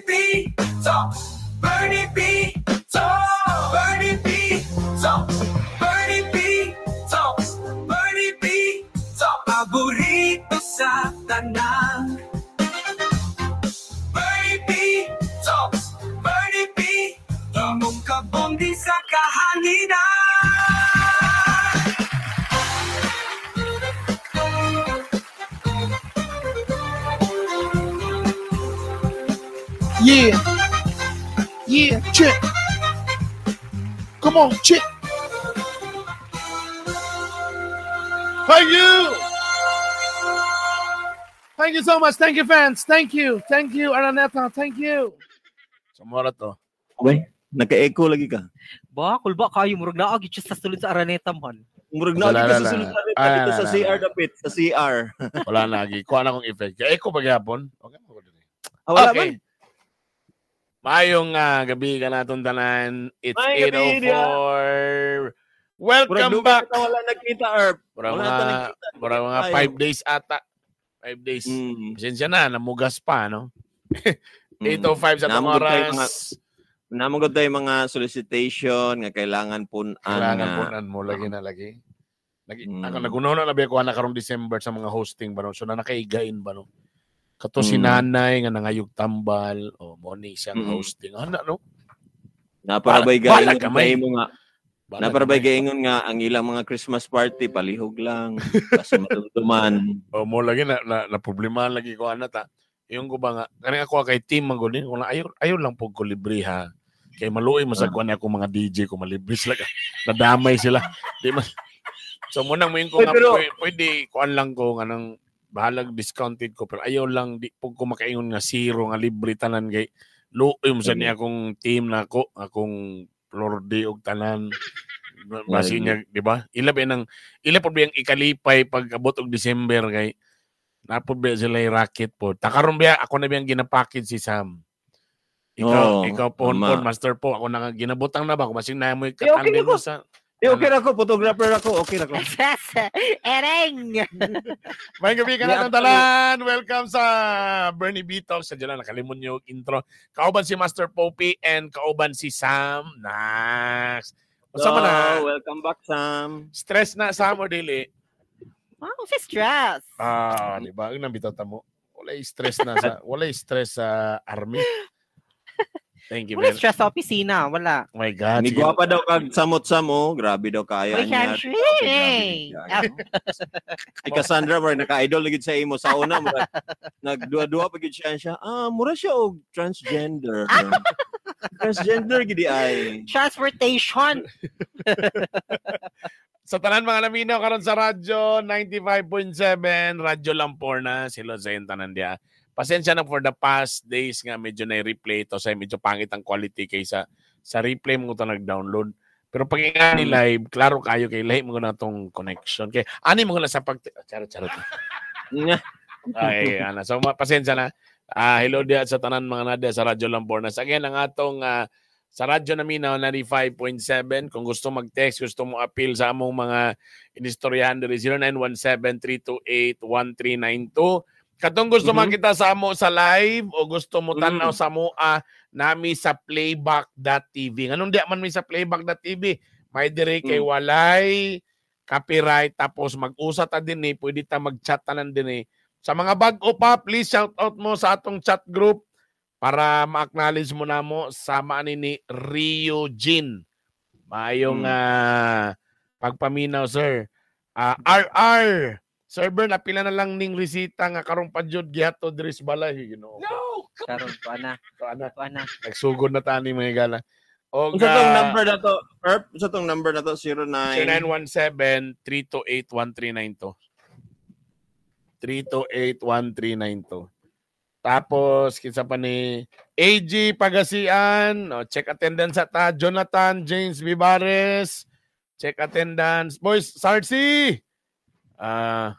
B Talks. Bernie B Talks. Bernie B Talks. Bernie B Talks. Bernie B Talks. Paborito sa tanan. Bernie B Talks. Bernie B. Imong kabondi sa kahanginan. Yeah. Yeah, check. Come on, check. Thank you. Thank you so much. Thank you, fans. Thank you. Thank you, Araneta. Thank you. Sumora to. Okay. Naka-echo lagi ka. Ba, kulba kayo murag naa gyud siya sa sulod sa Araneta man. Murag na Wala, ka sa wala. sulod sa Ah, dito sa wala, CR wala. dapit, sa CR. Wala na. Kuha na akong effect. Kaya echo pagyapon. Okay. Ah, wala Okay. man. Maayong gabi ka natong tanan. It's Maayong gabi, 8:04. Murag Welcome dugay back. ta wala nagkita, Erp. Murag Wala ta mga, nagkita. murag mga Tayo. 5 days ata. 5 days. Pasensya na, namugas pa, no? 8:05 sa atong Namugod tayo oras. Namugod tayo mga solicitation nga kailangan punan Kailangan nga. punan mo lagi na lagi. Lagi ako nagunaw na labi ako na karong December sa mga hosting ba no. So na nakaigain ba no. Kato si nanay nga nangayog tambal o mo ni siyang hosting. Ano no? Naparabay Balag gaingon gamay. kay mo nga. Balag Naparabay gamay. gaingon nga ang ilang mga Christmas party palihog lang kasi matumtuman. O mo lagi na na, na problema lagi ko ana ta. Yung ko ba nga kani ako kay team man gud ni ko na ayo ayo lang pug ko libre ha. Kay maluoy mo sa kuan ako mga DJ ko malibre sila. Nadamay sila. Di man. So mo nang moingon ko Uy, nga pero pwede kuan lang ko nga nang bahalag discounted ko pero ayaw lang di pug ko makaingon nga zero nga libre tanan kay luoy mo sa niya akong team na ako akong Lorde og tanan. Basi Lagi. niya, di ba? Ila ba nang ila po ba yung ikalipay pag abot og December kay napod ba sila yung racket po. Takaron ba ako na ba yung ginapackage si Sam. Ikaw, Oo, ikaw po, tama. po, Master po, ako na nga ginabutang na ba? Kung masing na mo yung Eh, okay katandem ako. mo sa Eh, okay ra ako, photographer ako, okay ra ako. Ereng! May gabi ka Di, na talan. Welcome sa Bernie B Talks. Sadya lang, nakalimon yung intro. Kauban si Master Popey and kauban si Sam Nax. Unsa man na? So, welcome back, Sam. Stress na Sam or dili? Wow, si stress. Ah, di ba? Ang nabitaw ta mo. Walay stress na sa walay stress sa army. Thank you Wala very stress sa opisina, wala. Oh my God. Ni Sige. gwapa daw kag samot-samo, grabe daw kaya Uy, niya. country! Si Cassandra mura naka-idol na gid sa imo sa una mura nagduwa-duwa pa gid siya siya. Ah, mura siya og transgender. Transgender gid di ay. Transportation! Sa tanan mga naminaw karon sa radyo 95.7 Radyo Lamporna sila sa tanan dia. Pasensya na for the past days nga medyo na replay to sa medyo pangit ang quality kaysa sa replay mo to nag-download. Pero pag nga ni live, klaro kayo kay lahi mo na tong connection. Kay ani mo na sa pag charot charot. Nga. Ay, ana. So pasensya na. Ah, hello diha sa tanan mga nadia sa Radyo Lambornas. Again, ang atong sa Radyo Naminaw 95.7. Kung gusto mag-text, gusto mo appeal sa among mga inistoryahan diri 0917-328-1392. Katong gusto makita sa amo sa live o gusto mo tanaw sa mua nami sa playback.tv. Nganong di man mi sa playback.tv? May diri kay walay copyright tapos mag-usa ta din eh, pwede ta mag-chat tanan din eh. Sa mga bag-o pa, please shout out mo sa atong chat group para ma-acknowledge mo na mo sama ani ni Rio Jin. Maayong pagpaminaw, sir. Ah, RR Sir Bern, apila na lang ning resita nga karong padyod gihato diri sa balay, you know. No! Karon, tuwa na. Tuwa na. Tuwa na. Nagsugod na tani mga gala. Og Unsa tong number na to? Erp, unsa tong number na to? 09 0917-328-1392. 328-1392. Tapos, kinsa pa ni AG Pagasian, oh, check attendance ata, Jonathan James Vivares, check attendance. Boys, Sarsi! Ah,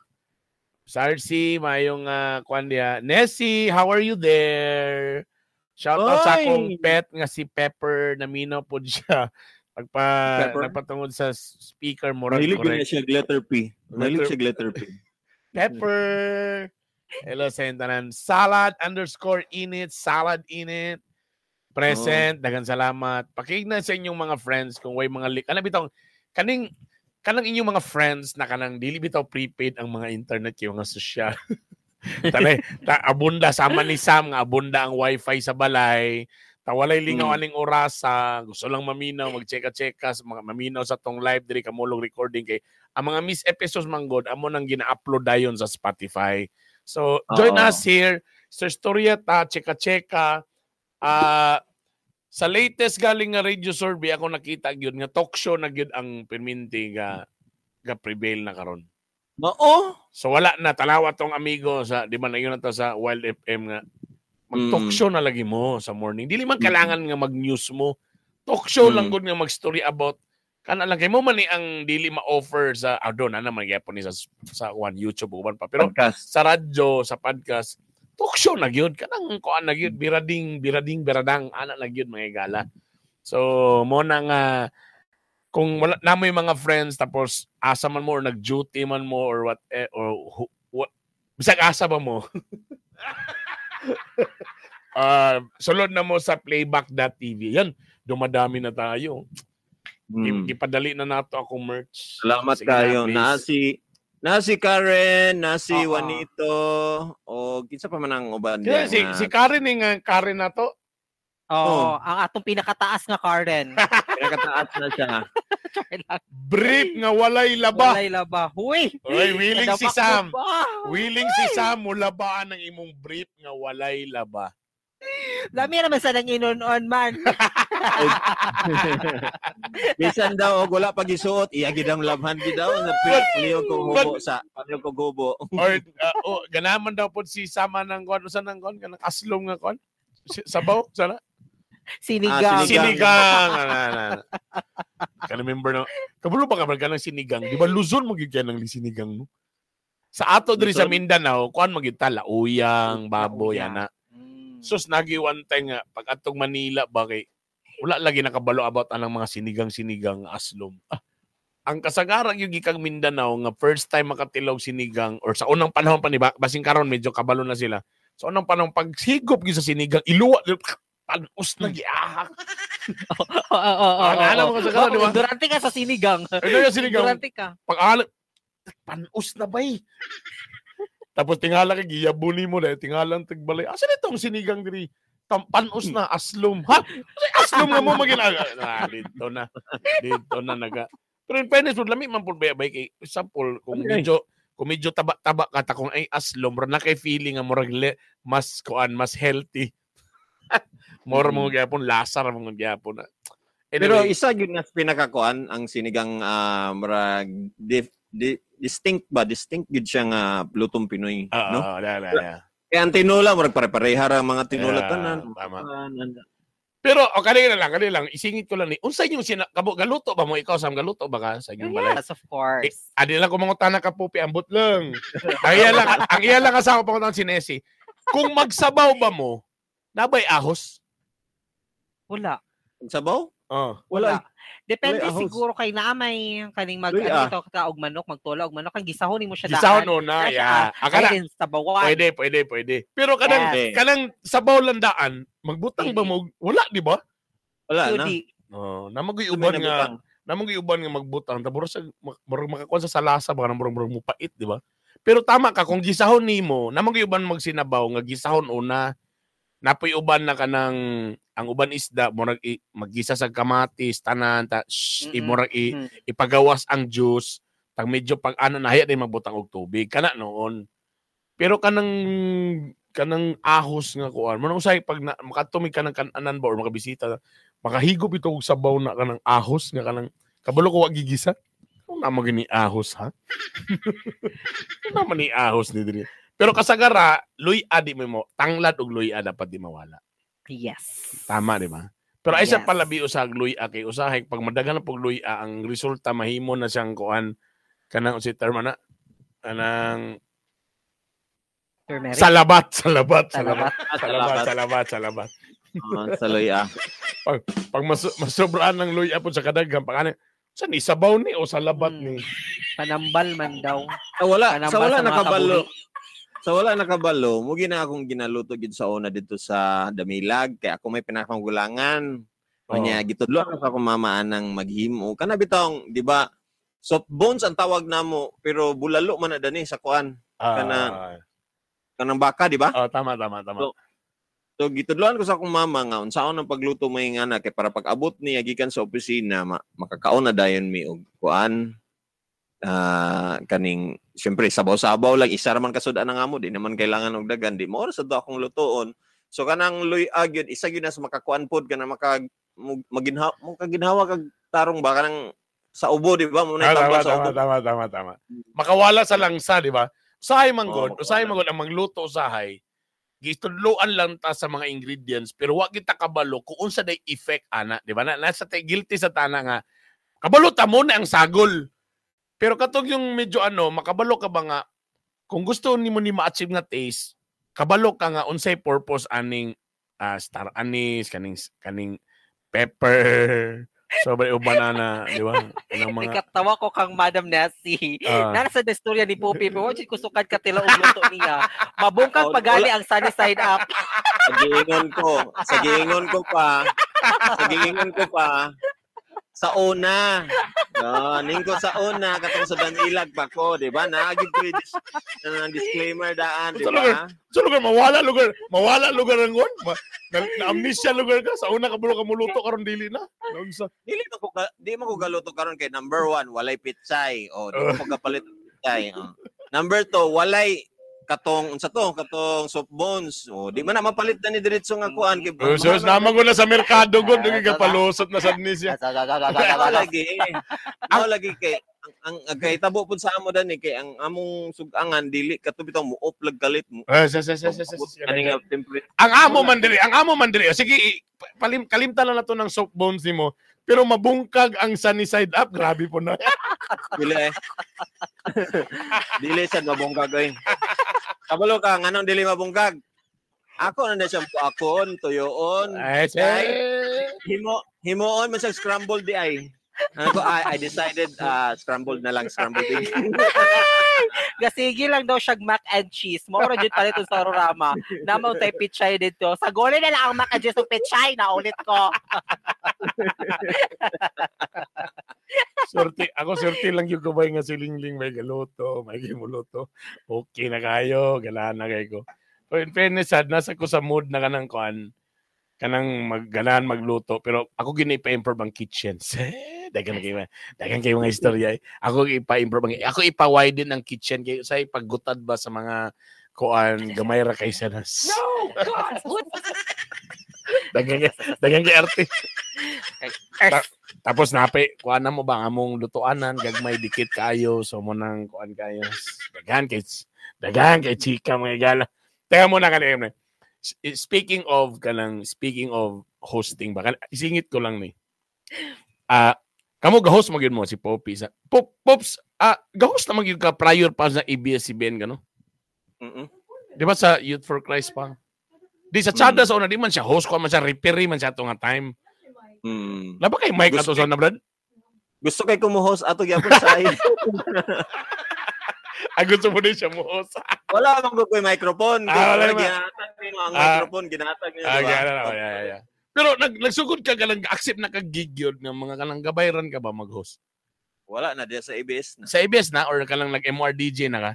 Sarsi, mayong kwan diya. Nessie, how are you there? Shout out sa Oy! akong pet nga si Pepper, namino po siya. Nagpa, Pepper? nagpatungod sa speaker, murag Mahilig yun correct. na siya letter P. Mahilig Letter- siya letter P. Pepper. Hello sa inyong tanan. Salad_init, salad init. Present, daghang salamat. Pakignan sa inyong mga friends kung way mga ano bitaw kaning kanang inyong mga friends na kanang dili bitaw prepaid ang mga internet kay mga sosyal. Tanay, ta abunda sama ni Sam nga abunda ang wifi sa balay. Ta walay lingaw aning orasa, gusto lang maminaw, magcheka-cheka, mga maminaw sa tong live diri kamulong recording kay ang mga miss episodes man god amo nang gina-upload dayon sa Spotify. So join us here sa storya ta cheka-cheka. Sa latest galing nga radio survey ako nakita gyud nga talk show na gyud ang perminti nga ga prevail na karon. Mao. So wala na tanawa tong amigo sa di ba na yun na to sa Wild FM nga mag talk show na lagi mo sa morning. Dili man kailangan nga mag-news mo. Talk show lang gud nga mag-story about kana lang kay mo man ni ang dili ma-offer sa do na naman gyapon ni sa one YouTube uban pa. Pero podcast. Sa radyo, sa podcast, talk show na gyud kanang kuan na gyud birading birading biradang ana na gyud mga igala. So mo na nga kung wala na mo yung mga friends tapos asa man mo or nag-duty man mo or what or what bisag asa ba mo? Sulod na mo sa playback.tv. Yan, dumadami na tayo. Ipadali na nato akong merch. Salamat Sige na, kayo. please. Na si Karen, na si Oo. Juanito, o kinsa pa man ang uban Kaya diya si nga si Karen ni nga Karen na to. Oo, ang atong pinakataas nga Karen. pinakataas na siya. Char lang. Brief nga walay laba. Walay laba. Huy! Oy, willing si Nadabak Sam. mo ba? Willing si Sam mo labaan ang imong brief nga walay laba. Lami naman sa nang inon-on man. Bisan daw og wala pa gisuot, iya gid ang labhan gid daw na palihog ko hubo sa palihog ko gubo. Or oh, ganaman daw po si Sam ng kon usa nang kon kanang aslom nga kon. Sabaw sana. Sinigang. Ah, sinigang. Sinigang. Ana, ana, ana. Ka remember na. Kabalo ba ka man kanang sinigang? Di ba Luzon mo gyud ng sinigang no? Sa ato diri sa Luzon? Mindanao, kuan magyud ta lauyang, baboy Lauyang. ana. Sus nagi one time nga pag atong Manila ba kay wala lagi nakabalo about anang mga sinigang-sinigang aslom. Ah, ang kasagaran yung gikang Mindanao nga first time makatilog sinigang or sa unang panahon pa ni ba basin karon medyo kabalo na sila. Sa unang panahon pag higop gyud sa sinigang iluwa panos na giahak. Oo, oo, oo. Ah, naalala mo kasagaran, di ba? Durante ka sa sinigang. Ano yung sinigang? Durante ka. Pag panos na bay. Tapos tingala kay giyabuni mo dahil tingalang tigbalay. Asa nitong sinigang diri? Panos na aslom. Ha? Aslom nga mo maginaga. Ah, dito na. Dito na naga. Pero in fairness, pud lami man pud bay kay example kung Okay. medyo taba-taba ka ta kung ay aslom ra na kay feeling nga murag mas kuan mas healthy. More mo gyapon lasa ra mo gyapon. Pero Anyway, isa gyud nga pinakakuan ang sinigang murag distinct ba distinct gyud siya nga lutong Pinoy, no? la, la, la. Kaya ang tinula murag pare-pareha ra ang mga tinula Yeah, tanan. tama. Pero o kanina lang, isingit ko lang ni. Unsa inyong sina kabo galuto ba mo ikaw Sam galuto ba ka sa inyong balay? Yes, of course. Adi lang ko mangutana ka pupi ambot lang. Ang iya lang asawa pangutan si Nessie. Kung magsabaw ba mo, nabay ahos? Wala. Sabaw? Oh. Wala. Depende Wala, ahos. siguro kay naamay kaning mag Luy, ano ito ka og manok, magtula og manok, ang gisahon nimo siya Gisahon daan. no na, Kaya siya, ya. Akala Ay, din sabawan. pwede, pwede, pwede. Pero kanang Yes. kanang sabaw lang daan, magbutang ba mo? Wala, di ba? Wala na. Sudi. Oh, namagoy uban nga, namagoy uban nga magbutang tapos sa murag makakuan sa salasa ba murag murag mupait, di ba? Pero tama ka kung gisahon nimo, namagoy uban magsinabaw nga gisahon una, napoy uban na kanang ang uban isda murag maggisa sa kamatis tanan ta shh, murag ipagawas ang juice tang medyo pag ano na haya din magbutang og tubig kana noon. Pero kanang kanang ahos nga kuan mo usay pag na, makatumig ka ng kananan ba or makabisita makahigop ito og sabaw na kanang ahos nga kanang kabalo ko wa gigisa. Kung na gini ahos ha. Kung naman ni ahos ni diri. Pero kasagara luy di mo tanglad og luy dapat di mawala. Yes. Tama di ba? Pero ay sa Yes. palabi usag luy kay usahay pag madagan na pag luy ang resulta mahimo na siyang kuan kanang si term ana anang Turmeric. salabat salabat salabat Salabat. salabat salabat salabat. Sa luya. Pag masobraan ng luya po sa kadaghan pag ano sa ni sabaw ni o salabat ni. Panambal man daw. Sa wala, Panambal sa wala sa mga nakabalo. kabuhi. Sa wala nakabalo, mo gina akong ginaluto gid sa una dito sa Damilag kay ako may pinakamagulangan. Unya gitudlo ako sa akong mama anang maghimo. Kana bitong, di ba? Soft bones ang tawag namo, pero bulalo man na dani sa kuan, kanang baka, di ba? Oh, tama tama tama. So gitudloan ko sa akong mama nga unsaon ang pagluto may nga kay para pag abot niya gikan sa opisina makakaon na dayon mi og kuan. Kaning syempre sabaw-sabaw lang, isa ra man kasud-an ang amo, di naman kailangan og dagan, di mo sa do akong lutoon. So kanang luy-ag yun, isa gyud na sa makakuan pod kana maka maginhawa makaginhawa kag tarong ba kanang sa ubo, di ba? Mo na Tama, sa tama, ubo. tama, tama, tama. Makawala sa langsa, di ba? Usahay man Oo, god, usahay makawala. man god ang mangluto usahay. Gitudloan lang ta sa mga ingredients pero wa kita kabalo kung unsa day effect ana, di ba? Na, nasa tay guilty sa tana nga kabalo ta mo na ang sagol. Pero katong yung medyo ano, makabalo ka ba nga kung gusto nimo ni ma-achieve nga taste, kabalo ka nga unsay purpose aning star anise, kaning kaning pepper, sobre o banana, di ba? Anong mga Ikatawa ko kang Madam Nessie. Nasa sa istorya ni Poppy, pero wajud ko sukad ka tila og luto niya. Mabungkag Oh, pagali ang sunny side up. Sa giingon ko, sa giingon ko pa, sa giingon ko pa, sa una. No, ning ko sa una katong sa Danilag pa ko, di ba? Naagid ko yung disclaimer daan, di Sa lugar. ba? Sa lugar, mawala lugar ang gon. Na amnesia lugar ka. Sa una ka bulo ka muluto karon dili na. Naunsa. Dili man ko di man ko galuto karon kay number one, walay pitsay. O, di man ko kapalit og pitsay. Oh. Number two, walay katong unsa to, katong soft bones. O, di man na mapalit na ni diretso nga kuan kay Oh, sus, naman ko na sa merkado god, nagkapalusot na sa amnesia. Mao lagi. Mao lagi kay ang kahitabo pud sa amo dani kay ang among sugangan dili kato bitaw mo off lag kalit mo. Eh, sa sa sa sa sa. Ani nga temperature. Ang amo man diri, ang amo man diri. O, sige, kalimtan na nato ng soap bones nimo. Pero mabungkag ang sunny side up, grabe po na. Dili eh. Dili sad mabungkag oy. Kabalo ka nganong dili mabungkag? Ako na na siyang puakon, tuyoon. Ay, Ay. Himuon man siya scrambled di ay. Ano ko, I decided scrambled na lang, scrambled egg. Gasigi lang daw siya mac and cheese. Mao ra jud palit sa Rorama. Namaw tay pichay dito. Sagoli na lang ang mac and cheese ug pichay na ulit ko. Surti, ako surti lang yung gabay nga si Lingling may galuto, may gimuluto. Okay na kayo, ganahan na kayo ko. Pero in fairness, sad, nasa ko sa mood na kanang kuan, kanang magganahan magluto, pero ako gini pa-improve ang kitchen. Dagan kayo mga istorya. Eh. Ako ipa-improve ang, ako ipa-widen ang kitchen kayo sa paggutad ba sa mga kuan gamay ra kay sanas. No, God. Dagan kay arte. Tapos nape, kuan na mo ba ang among lutuanan, gagmay dikit kayo, so mo nang kuan kayo. Daghan kay chika mga gala. Teka muna kanina. Speaking of kanang speaking of hosting ba, isingit ko lang ni. Kamo ga-host mo gyud mo si Poppy sa Pops, ga-host na man gyud ka prior pa sa ABS-CBN gano. Mm-mm. Di ba sa Youth for Christ pa? Di sa Chada sa una di man siya host ko man siya referee man siya ato nga time. Mm. Laba kay Mike ato sa una brad? Gusto kay kumuhost ato gyapon sa ay. Ah, gusto mo din siya mo host. Wala man ko koy microphone. Wala man. Ginatag nimo ang microphone, ginatag niyo, di ba? Gana na, yeah. Pero nagsugod ka galang accept na ka gig yun ng mga kanang gabayran ka ba mag-host? Wala na diya sa ABS na. Sa ABS na or ka lang nag-MRDJ na ka?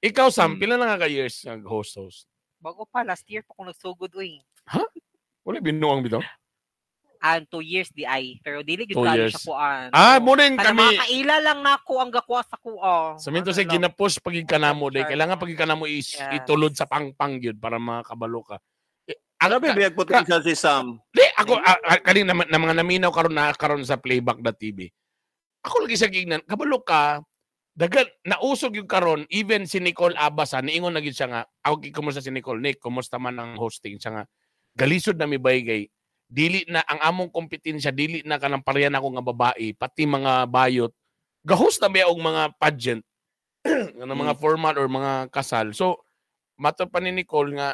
Ikaw Sam, pila na nga ka years nag-host host? Bago pa last year pa ko nagsugod uy. Wala binuang bitaw? And 2 years di ay. Pero dili gyud 2 kayo years. siya kuan. Mo rin Kana kami. mga kaila lang nako ang gakuha sa kuo. Sa minto sa ginapush pag kanamo day, kailangan pag kanamo is Yes. itulod sa pangpang gyud para makabalo ka. Eh, ang Grabe biyag potential si Sam. Di, ako, kaning na mga naminaw karon na karon sa playback.tv. Ako lagi sa gignan, kabalo ka, dagan nausog yung karon, even si Nicole Abasa, niingon na gyud siya nga, ako kumusta si Nicole, Nick, kumusta man ang hosting siya nga, galisod na mi bay kay dili na ang among kompetensya, dili na kanang parehan ako nga babae, pati mga bayot, gahos na biya og mga pageant, nga mga formal or mga kasal. So, mato pa ni Nicole nga,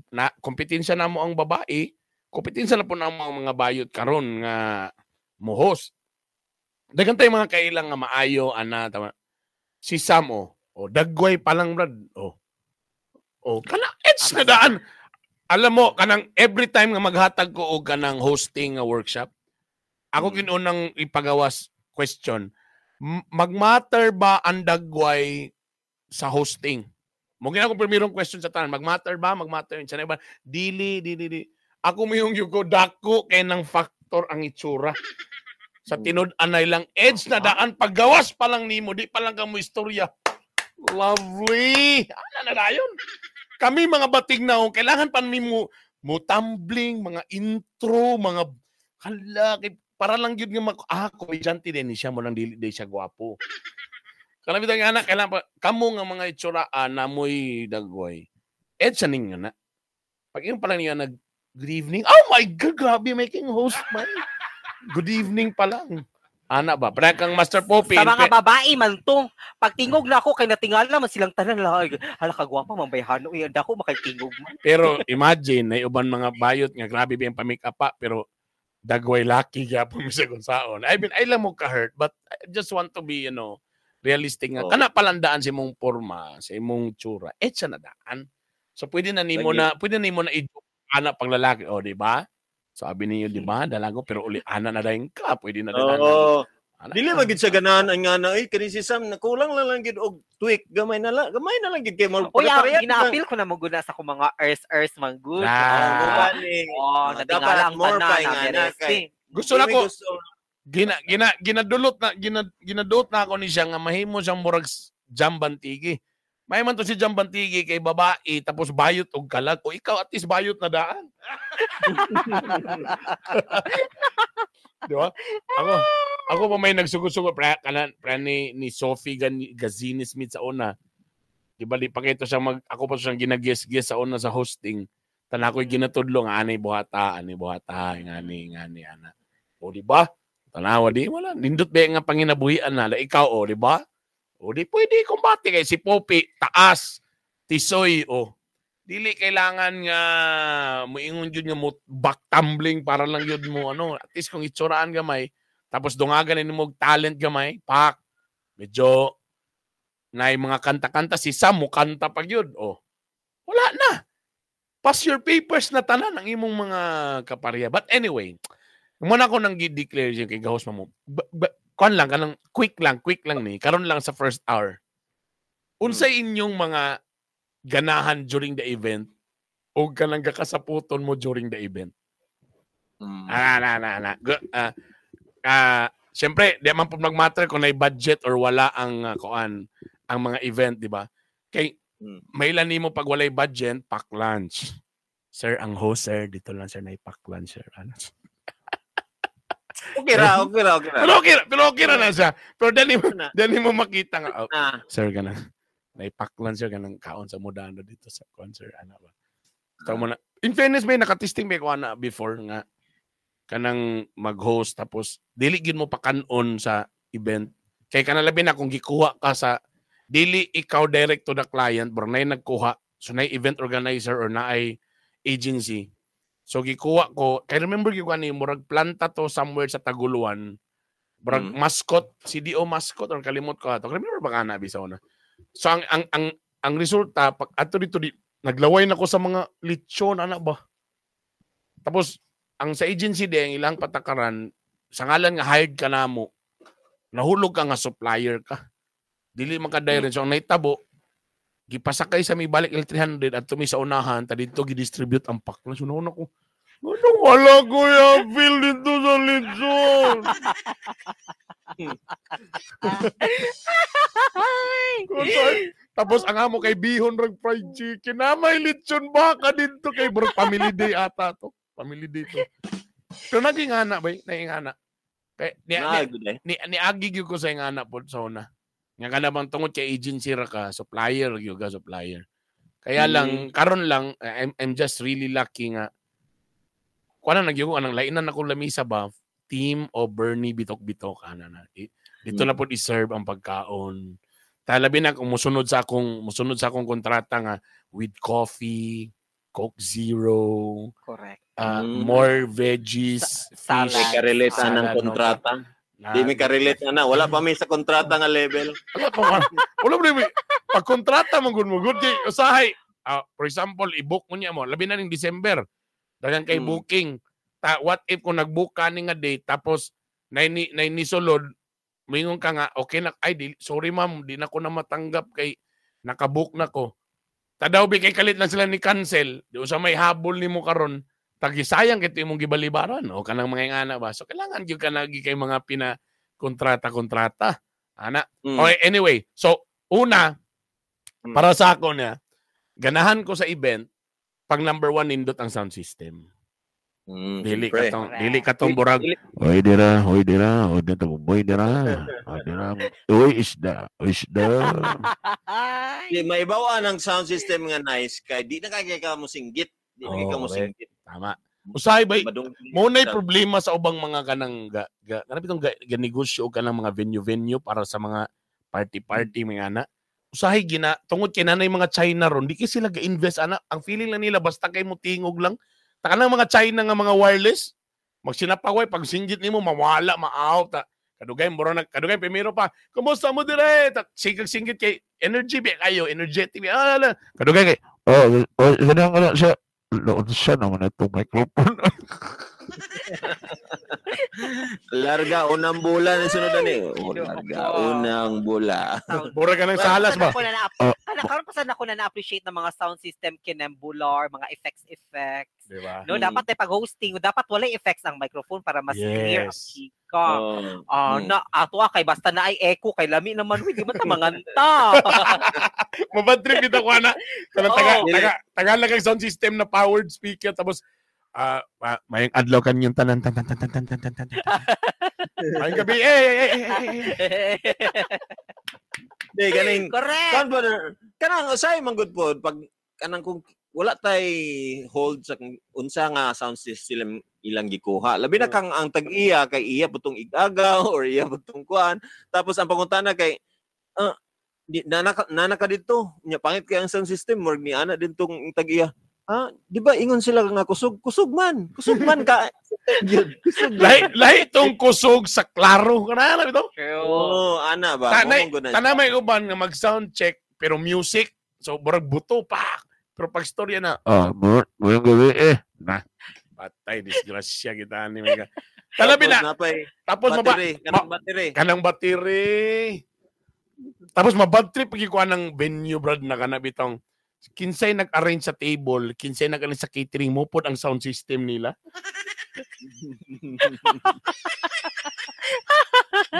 na kompetensya na mo ang babae, kompetensya na po na ang mga bayot karon nga mo-host. Daghan tayo mga kailang nga maayo ana tama. Si Sam oh, dagway pa lang brad. Oh. Oh, kana edge na daan. Alam mo, kanang every time nga maghatag ko og kanang hosting nga workshop, ako ginunang ipagawas question, magmatter ba ang dagway sa hosting? Mo gina akong primerong question sa tanan, magmatter ba? Magmatter sa iba? Dili, dili, dili. Ako mo yung yugo dako kay nang factor ang itsura. Sa tinud-anay lang edge na daan paggawas pa lang nimo, di pa lang kamo istorya. Lovely. Ana na dayon. Kami mga batig na kailangan pa nimo mo tumbling, mga intro, mga hala kay para lang gyud nga komedyante din ni siya mo lang dili day siya gwapo. Kanang bitang anak kailangan pa kamo nga mga itsura na moy dagway. Edge sa ninyo na. Pag yung pa lang niya nag good evening. Oh my God, grabe making host man. Good evening pa lang. Ana ba? Para kang Master Poppy. Sa mga babae man to. Pagtingog na ako kay natingala man silang tanan lang. Hala ka gwapa man bayhano eh. Dako makaitingog man. Pero imagine na uban mga bayot nga grabe ba yung pa-make up pa pero dagway laki gyapon mi sa kung saon. I mean, I lang mo ka-hurt but I just want to be, you know, realistic nga. Kana palandaan sa imong porma, sa imong tsura. Eh, siya na daan. So pwede na nimo na, pwede nimo na i-joke ana pang lalaki, o di ba? Sabi niyo, di ba? Dalago pero uli ana na dayon ka, pwede na dalago. Oo. Dili man gid siya ganahan ang nga na ay kani si Sam nakulang lang gid og tweak gamay na lang gid kay mo. Oy, gina-appeal ko na mo gud sa akong mga earth man gud. Oh, dapat more pa nga na kay. Gusto na ko ginadulot na ginadot na ako ni siya nga mahimo siyang murag Jambantigi. May man to si Jambantigi kay babae tapos bayot og kalag o ikaw at least bayot na daan. Di ba? Ako pa may nagsugod-sugod pre kanan pre ni Sophie Gazini Smith sa una. Di ba di pa kito siya ako pa siyang ginagis-gis sa una sa hosting. Tanan ako'y ginatudlo nga anay buhata, ngani ana. O di ba? Tanawa di wala nindot ba nga panginabuhian na ikaw o di ba? O di pwede kumbate kay si Poppy taas tisoy o dili kailangan nga moingon jud nga mo back tumbling para lang jud mo ano at least kung itsuraan gamay tapos dungagan ni mo talent gamay pak medyo nay mga kanta-kanta si Sam mo kanta pag yun o wala na pass your papers na tanan ang imong mga kapareha. But anyway, muna ko nang gi-declare yung kay gahos mo. Kuan lang kanang quick lang ni karon lang sa first hour. Unsay inyong mga ganahan during the event o kanang gakasaputon mo during the event? Siyempre, di man po nagmatter kung may budget or wala ang kuan ang mga event, di ba? Kay mailan nimo pag walay budget, pack lunch. Sir, ang host sir, dito lang sir na i-pack lunch sir. Ano? Okay ra. Pero okay ra na siya. Pero dali mo makita nga, oh, sir, ganang naipack lunch sir, ganang kaon sa mudano dito sa concert, ano ba. So, mo na, in fairness, may nakatesting may kuha na before nga kanang mag-host tapos dili gid mo pakanon sa event. Kay kanalabi na kung gikuha ka sa dili ikaw direct to the client, bro, nay nagkuha. So nay event organizer or naay agency. So gikuha ko, kay remember gyud ani murag planta to somewhere sa Taguluan. Murag mascot, CDO mascot or kalimot ko ato. Remember ba kana bisaw na? So ang resulta pag ato dito di, naglaway na ko sa mga lechon ana ba. Tapos ang sa agency di ang ilang patakaran sa ngalan nga hired ka namo. Nahulog ka nga supplier ka. Dili man ka direct. So ang nahitabo gipasakay sa may balik L300 at tumi sa unahan ta dito gi-distribute ang pack. So nauna ko, anong wala ko yung bill dito sa lechon. Tapos ang amo kay bihon rag fried chicken na may lechon baka dito kay bro family day ata to. Family day to. Pero naging ana bay, naging ana. Kay ni agi gyud ko sa ingana pod sa una. Nga kana bang tungod kay agency ra ka, supplier gyud ka, supplier. Kaya lang karon lang I'm just really lucky nga kuan na nagyugo anang lainan ako lamisa ba team o Bernie Bitok-Bitok ana na. Dito na pod i-serve ang pagkaon. Talabi na kung musunod sa akong kontrata nga with coffee, Coke Zero. Correct. More veggies, salad. May karelate ng kontrata. Di may karelate na. Wala pa may sa kontrata nga level. Wala pa. Wala pa may. Pag kontrata mo gud mo good kay usahay For example, i-book mo niya mo, labi na ning December. Dagan kay booking. Ta, what if kung nag-book ka ni nga date tapos nay ni sulod, moingon ka nga okay na, ay di, sorry ma'am, di na ko na matanggap kay nakabook na ko. Tadaw bi kay kalit lang sila ni cancel, di usa may habol nimo karon. Tagisayang kay imong gibalibaran o kanang mga ingana ba. So kailangan gyud ka nagi kay mga pina kontrata ana. Okay, anyway, so una para sa ako niya, ganahan ko sa event pag number 1 nindot ang sound system. Dili katong dili katong burag. Oy dira, oy dira, oy dira, oy dira. Oy dira. Oy isda, isda. Di maibaw ang sound system nga nice kay di na kay ka mo singgit, di na kay ka mo singgit. Tama. Usahay ba mo nay problema sa ubang mga kanang ga, ga kanang bitong ga, ga negosyo o kanang mga venue-venue para sa mga party-party mga ana. Usahay gina tungod kay nanay mga China ron, di kay sila ga-invest ana. Ang feeling lang nila basta kay mo tingog lang. Ta kanang mga China nga mga wireless, magsinapaway pag singgit nimo mawala, ma-out ta. Kadugay mura na kadugay primero pa. Kumusta mo dire? Ta sigag singgit kay energy bi kayo, energetic bi. Ah, kadugay kay oh, oh ganang ana siya. Loon siya naman itong microphone. Larga unang bola na sunod ani. Oh, larga unang bola. Mura ka ng salas ba? Karon pa sana ko na na-appreciate ng mga sound system kinembular, mga effects. Diba? No, dapat pag hosting, dapat walay effects ang microphone para mas clear ang chika. Na ato kay basta na ay echo kay lami naman, di man ta manganta. Mabad trip dito ko ana. Kanang Tagalog ang sound system na powered speaker tapos mayang adlaw kanyang tanan tan tan tan tan tan tan tan. Mayang gabi eh. Di ganing. Correct. Kanang usay man gud pod pag kanang kung wala tay hold sa unsa nga sound system ilang gikuha. Labi na kang ang tag-iya kay iya putong igagaw or iya putong kuan. Tapos ang pangutana kay nana ka dito. Nya pangit kay ang sound system murag ni ana din tong tag-iya. Ah, di ba ingon sila nga kusog? Kusog man ka. Kusog. Lahi tong kusog sa klaro. Kana bitaw? Oo, ana ba? Tana may uban nga mag-sound check pero music. So murag buto pa. Pero pag storya na, mayong gabi eh. Na. Patay disgrasya kita ani mega. Talabi na. Tapos battery. Kanang battery. Tapos mabad trip pag ikuha ng venue brad na kana bitong kinsay nag-arrange sa table, kinsay nag-arrange sa catering mo pod ang sound system nila.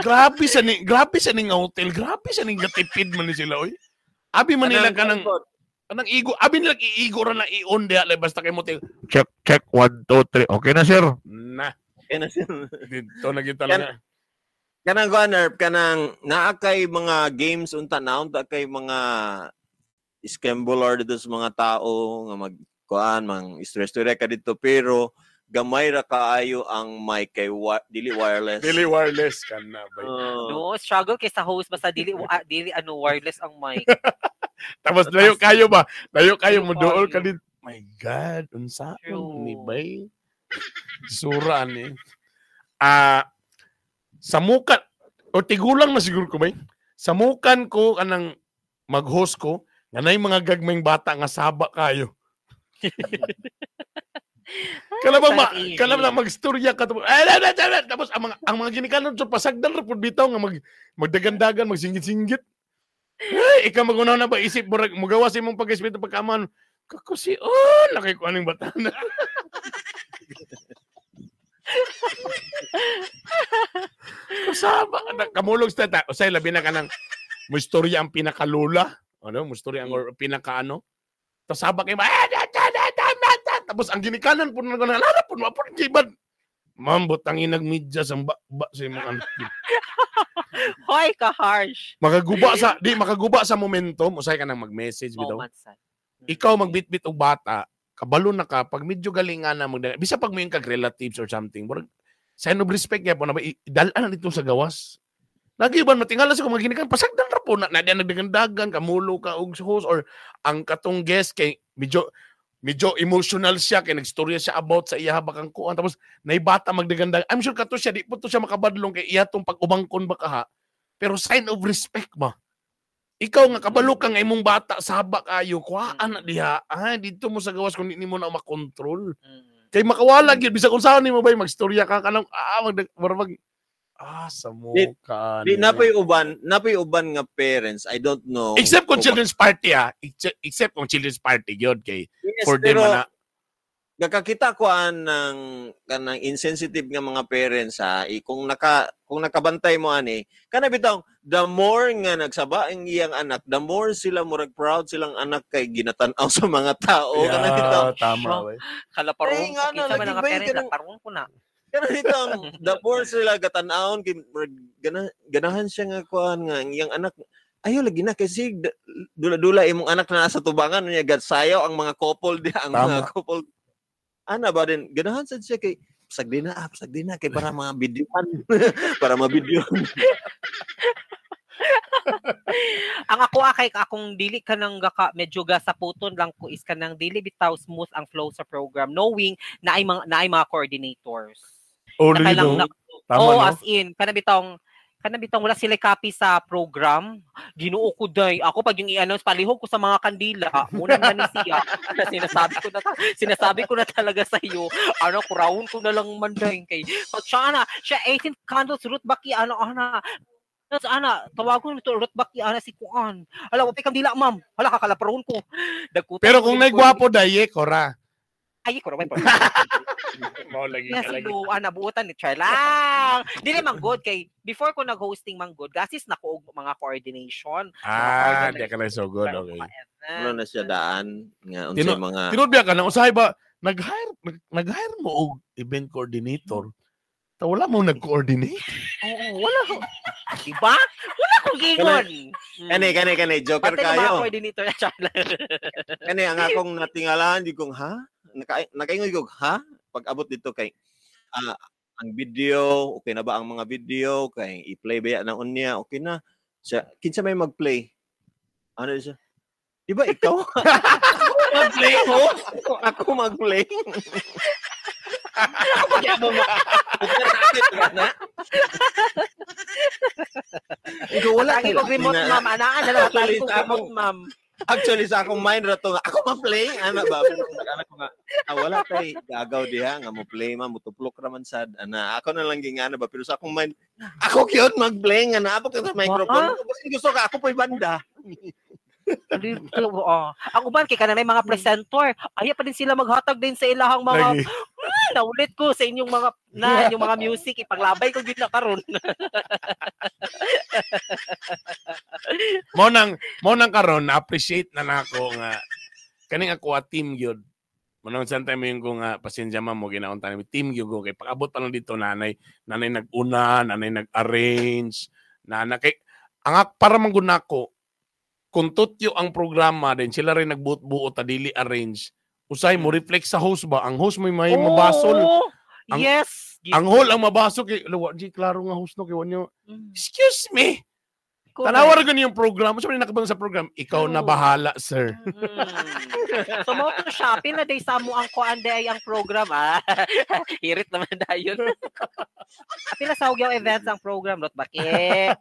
Grabe sa ning hotel, grabe sa ning gatipid man ni sila oy. Abi man nila kanang igo, abi nila iigo ra na i-on diha basta kay mo check check 1 2 3. Okay na sir. Na. Okay na sir. Dito na kita lang. Kanang gunner, kanang naa kay mga games unta na unta kay mga scambular dito sa mga tao nga magkuan mang stress ka dito pero gamay ra kaayo ang mic kay dili wireless. Dili wireless kana ba. No, struggle kay sa host basta dili dili ano wireless ang mic. Tapos layo kayo ba? Layo kayo mo dool ka dito. My God, unsa ni bay? Sura ni. Samukan o tigulang na siguro ko bay. Samukan ko kanang mag-host ko nganay mga gagmayng bata nga saba kayo. Kalabang lang magstorya ka tapos ang mga ginikanon sa pasagdan ra pud bitaw nga magdagandagan magsingit-singgit. Ay, ikaw magunaw na ba isip mo mugawa sa imong pag-isip pagkaman kakusi oh nakay ko aning bata na. Kasaba kamulog sa ta. Usay labi na kanang mo istorya ang pinakalula. Ano, mo istorya ang pinakaano. Tapos sabak kayo, tapos ang ginikanan po na nalala po, po giban. Ma'am, butang inag media sa ba sa imong anak. Hoy, ka harsh. Makaguba sa momentum, usay ka nang mag-message bitaw. Ikaw magbitbit og bata, kabalo na ka pag medyo galingan na magdala. Bisa pag mo yung kag relatives or something, murag sign of respect niya po na ba idal-an na dito sa gawas. Nagiban matingala sa mga ginikan pasagdan ra po na na nagdagandagan kamulo ka og host or ang katong guest kay medyo emotional siya kay nagstorya siya about sa iya bakang kuan tapos naibata magdagandag. I'm sure kato siya di po to siya makabadlong kay iya tong pag-umangkon ba kaha. Pero sign of respect ba? Ikaw nga kabalo ka nga imong bata saba kayo, kuhaan na diha. Ah, dito mo sa gawas kung di nimo na makontrol. Kay makawala gyud bisag unsaon nimo bay magstorya ka kanang mag sa mo ka. Di napoy uban nga parents, I don't know. Except kung children's party except kung children's party gyud kay yes, for them pero, na. Nakakita ko an ng kanang insensitive nga mga parents ha, kung nakabantay mo ani, kana bitaw the more nga nagsaba ang iyang anak, the more sila murag proud silang anak kay ginatan-aw sa mga tao. Yeah, kana bitaw. Tama we. Kalaparon ko kinsa man nga parents, laparon ko na. Kana bitaw the more sila gatan-awon kay ganahan siya nga kuan nga ang iyang anak. Ayo lagi na kasi dula-dula imong anak na nasa tubangan niya gatsayaw ang mga couple di ang mga couple. Ana ba din ganahan sad siya kay pasagdi na kay para mga videoan para mabidyoan. Ang ako kay akong dili ka nang gaka medyo gasaputon lang ko is kanang dili bitaw smooth ang flow sa program knowing na ay mga coordinators. Oh, na kailang, na, tama, oh, no? As in kana bitong wala sila copy sa program. Ginoo ko day. Ako pag yung i-announce palihog ko sa mga kandila, unang na ni siya. Sinasabi ko na talaga sa iyo. Ano kurawon ko na lang man day kay pag siya na, siya 18 candles root baki ano ana. Tapos ana, tawagon nito root baki ana si kuan. Hala, wa kandila ma'am. Hala kakalaparon ko. Dagkutan. Pero kung naigwapo day kora. Ay, ko raw. Mao lagi ka lagi. Ana buotan ni try lang. Dili man good kay before ko nag-hosting man good, gasis na ko og mga coordination. Ah, di ka lang so good, okay. Ano na siya daan nga unsay mga tinud biya ka na usahay ba nag-hire mo og event coordinator. Ta wala mo nag-coordinate. Oo, wala. Diba? Wala kong gingon. Kani joker kayo. Kayo. Coordinator na siya. Kani ang akong natingalahan di kong ha? Nakaingoy ko ha? Pag-abot dito kay ang video, okay na ba ang mga video? Kay i-play ba yan ang unya? Okay na. Siya, kinsa may mag-play? Ano siya? Di ba ikaw? Mag-play ko? Ako mag-play? Ikaw wala kayo. Ako remote ma'am. Anaan na lang. Actually, remote ma'am. Actually, sa akong mind rato nga, ako ma-play. Ana ba? Anak ko nga, wala kay gagaw diha nga mo play ma, mutuplok raman sad. Ana, ako na lang gingana ba? Pero sa akong mind, ako cute mag-play nga naabot ka sa microphone. Gusto ka, ako po'y banda. Ang uban kay kanang mga presenter, ayaw pa din sila maghatag din sa ilahang mga naulit ko sa inyong mga na yung mga music ipaglabay ko gyud na karon. Mo nang karon na appreciate na nako nga kaning ako a team gyud. Mo nang santay mo yung ko nga pasensya ma'am mo ginaunta ni team gyud ko kay pag-abot pa lang dito nanay nag-una, nanay nag-arrange, nana kay ang para man gud nako kung tutyo ang programa din sila rin nagbuot-buot ta dili arrange. Usay mo reflect sa host ba? Ang host mo may mabasol. Ang, yes. Ang whole ang mabasol kay wa di klaro nga host no kay wanyo. Excuse me. Tanawa ra gani yung program. Unsa man nakabang sa program? Ikaw na bahala, sir. So mo to shopping na day sa mo ang kuan day ang program ah. Hirit naman dayon. Pila sa Hugyaw events ang program lot bakit?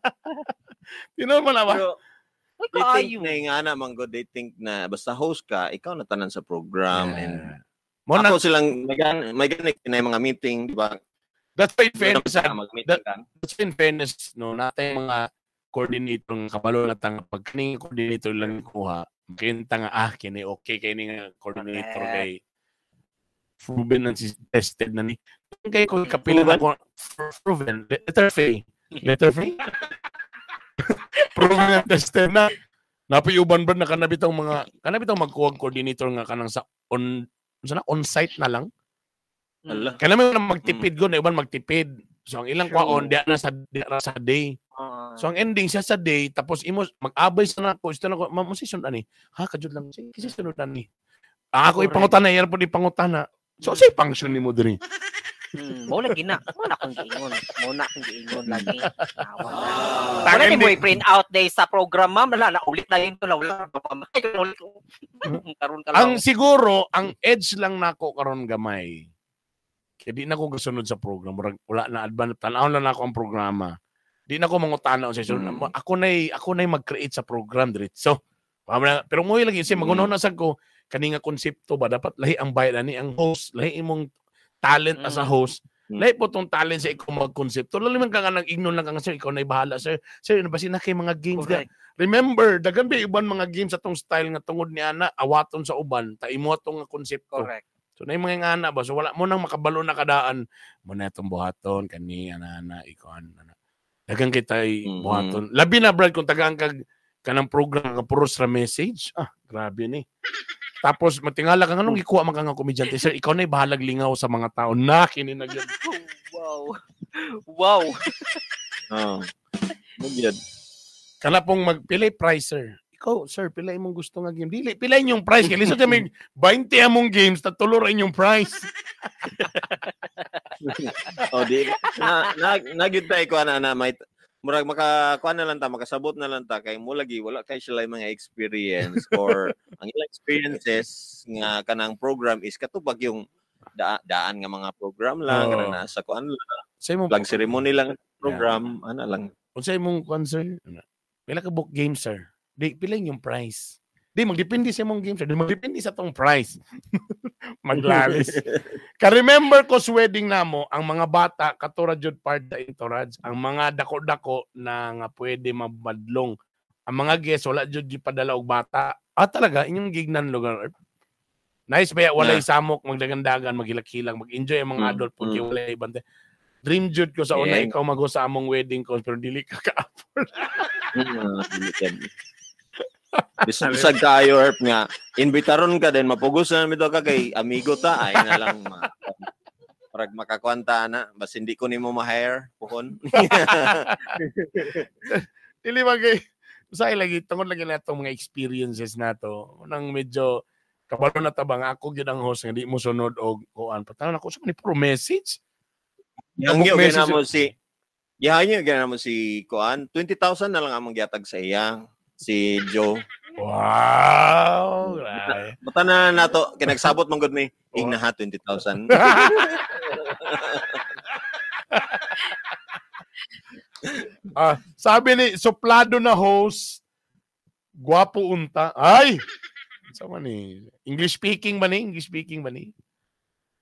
Tino man ba? Uy, They think na yung ana, man good, they think na basta host ka, ikaw na tanan sa program. Yeah. And ako silang, may ganit na yung mga meeting, di ba? That's why in fairness, that's in fairness, no, natin mga coordinator ng kabalo na tanga, pag kaning coordinator lang kuha, makinta nga, kini okay, kini nga coordinator kay proven and tested na ni. Kay ko kapila na ko, proven, letter F. Letter F? Proven and tested na. Napiuban ba na kanabitong mga kanabitong magkuwag coordinator nga kanang sa on sana on-site na lang. Kaya naman magtipid go na uban magtipid. So ang ilang kwaon diya na sa day. So ang ending siya sa day tapos imo mag-abay sa nako, isto nako, ma'am mo sunod ani. Ha kajud lang kasi sunod ani. Ako ipangutana, iyar pud ipangutana. So say function nimo diri. Mo lagi na. Mo na akong giingon. Mo na akong giingon lagi. Wala ni boy print out day sa program ma'am. Wala na ulit na yun to. Wala. Karon ka lang. Ang siguro ang edge lang nako karon gamay. Kay di na ko gasunod sa program. Wala na advance. Tan-awon lang nako ang programa. Di na ko mangutana sa sir. Ako na'y mag-create sa program diretso. Na, pero mo lagi kasi magunaw na sad ko kani nga konsepto ba, dapat lahi ang bayad ani ang host, lahi imong talent as a host. Lahi po tong talent sa ikaw magkonsepto. Lalo man ka nga nag-ignon lang ka nga, sir, ikaw na bahala, sir. Sir, ano ba sina kay mga games da? Remember, daghan ba uban mga games sa tong style nga tungod ni ana awaton sa uban, ta imo atong nga konsepto. So na mga ngana ba, so wala mo nang makabalo na kadaan mo na itong buhaton kani ana ana ikaw ana. Daghan kita buhaton. Labi na Brad kung tagaan kag kanang program nga puros ra message. Ah, grabe ni. Tapos matingala ka nganong gikuha man ka nga komedyante, sir, ikaw na bahalag lingaw sa mga tao na kini na gyud. Wow. Wow. Oh. Magyud. Kana pong magpili price, sir. Ikaw, sir, pila imong gusto nga game. Dili, pila inyong price. Kay lisod may 20 among games, tatulo ra inyong price. Oh, di na na nagyud tay ko ana na may murag maka kuan na lang ta, makasabot na lang ta kay mo lagi wala kay sila mga experience or ang ilang experiences nga kanang program is katubag yung daan nga mga program lang, kanang nasa kuan lang, Sa imong flag ceremony lang program, ana lang. Unsa imong kuan, sir? Ana. Pila ka book game, sir? Di pila inyong price. Di magdepende sa imong game, sir. Di magdepende sa tong price. Maglalis. Ka-remember ko sa wedding namo, ang mga bata katura jud part sa entourage, ang mga dako-dako na nga pwede mabadlong. Ang mga guests wala jud gipadala og bata. Ah, talaga inyong gignan lugar. Nice ba ya walay samok, magdagandagan, maghilak-hilak, mag-enjoy ang mga adult po, kay walay bante. Dream jud ko sa una ikaw mag sa among wedding ko pero dili ka ka-afford. Dili ka. Bisag kayo Herp nga imbitaron ka din mapugos na bitaw ka kay amigo ta ay na lang parag makakwanta na bas hindi ko nimo ma-hire puhon. Dili man kay usay lagi tungod lagi na itong mga experiences nato. Unang medyo kabalo na ta ba nga ako gyud ang host nga di mo sunod og kuan. Patanon ako sa ni puro message. Yang message. Gina mo si Gihanyo gina mo si kuan 20,000 na lang among gihatag sa iya si Joe. Wow. Grabe. Bata na nato kay nagsabot man gud mi ing na ha 20,000. Ah, sabi ni suplado na host, gwapo unta. Ay. Sa man ni English speaking ba ni? English speaking ba ni?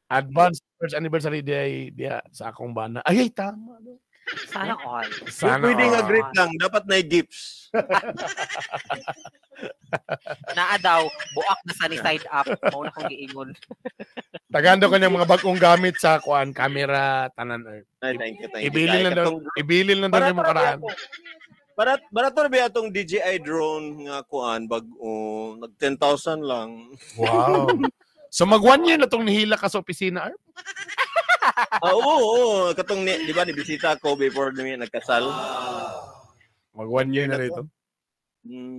Advance first anniversary day diya sa akong bana. Ay, ay tama. No? Sana all. Sana Pwede nga all. greet lang dapat na gifts. Naa daw, buak na sunny side up. Mao na kong giingon. Tagando ka ng mga bagong gamit sa kuan, camera, tanan. Ay, thank you, thank you. Ibilin lang daw, ibilin lang daw Para yung mga karaan. Barato ra ba atong DJI drone nga kuan bag-o nag 10,000 lang. Wow. So mag 1 year na tong nihila ka sa opisina, Arp? Ah, oo, oo, katong ni, di ba ni bisita ko before ni nagkasal. Mag 1 year na rito.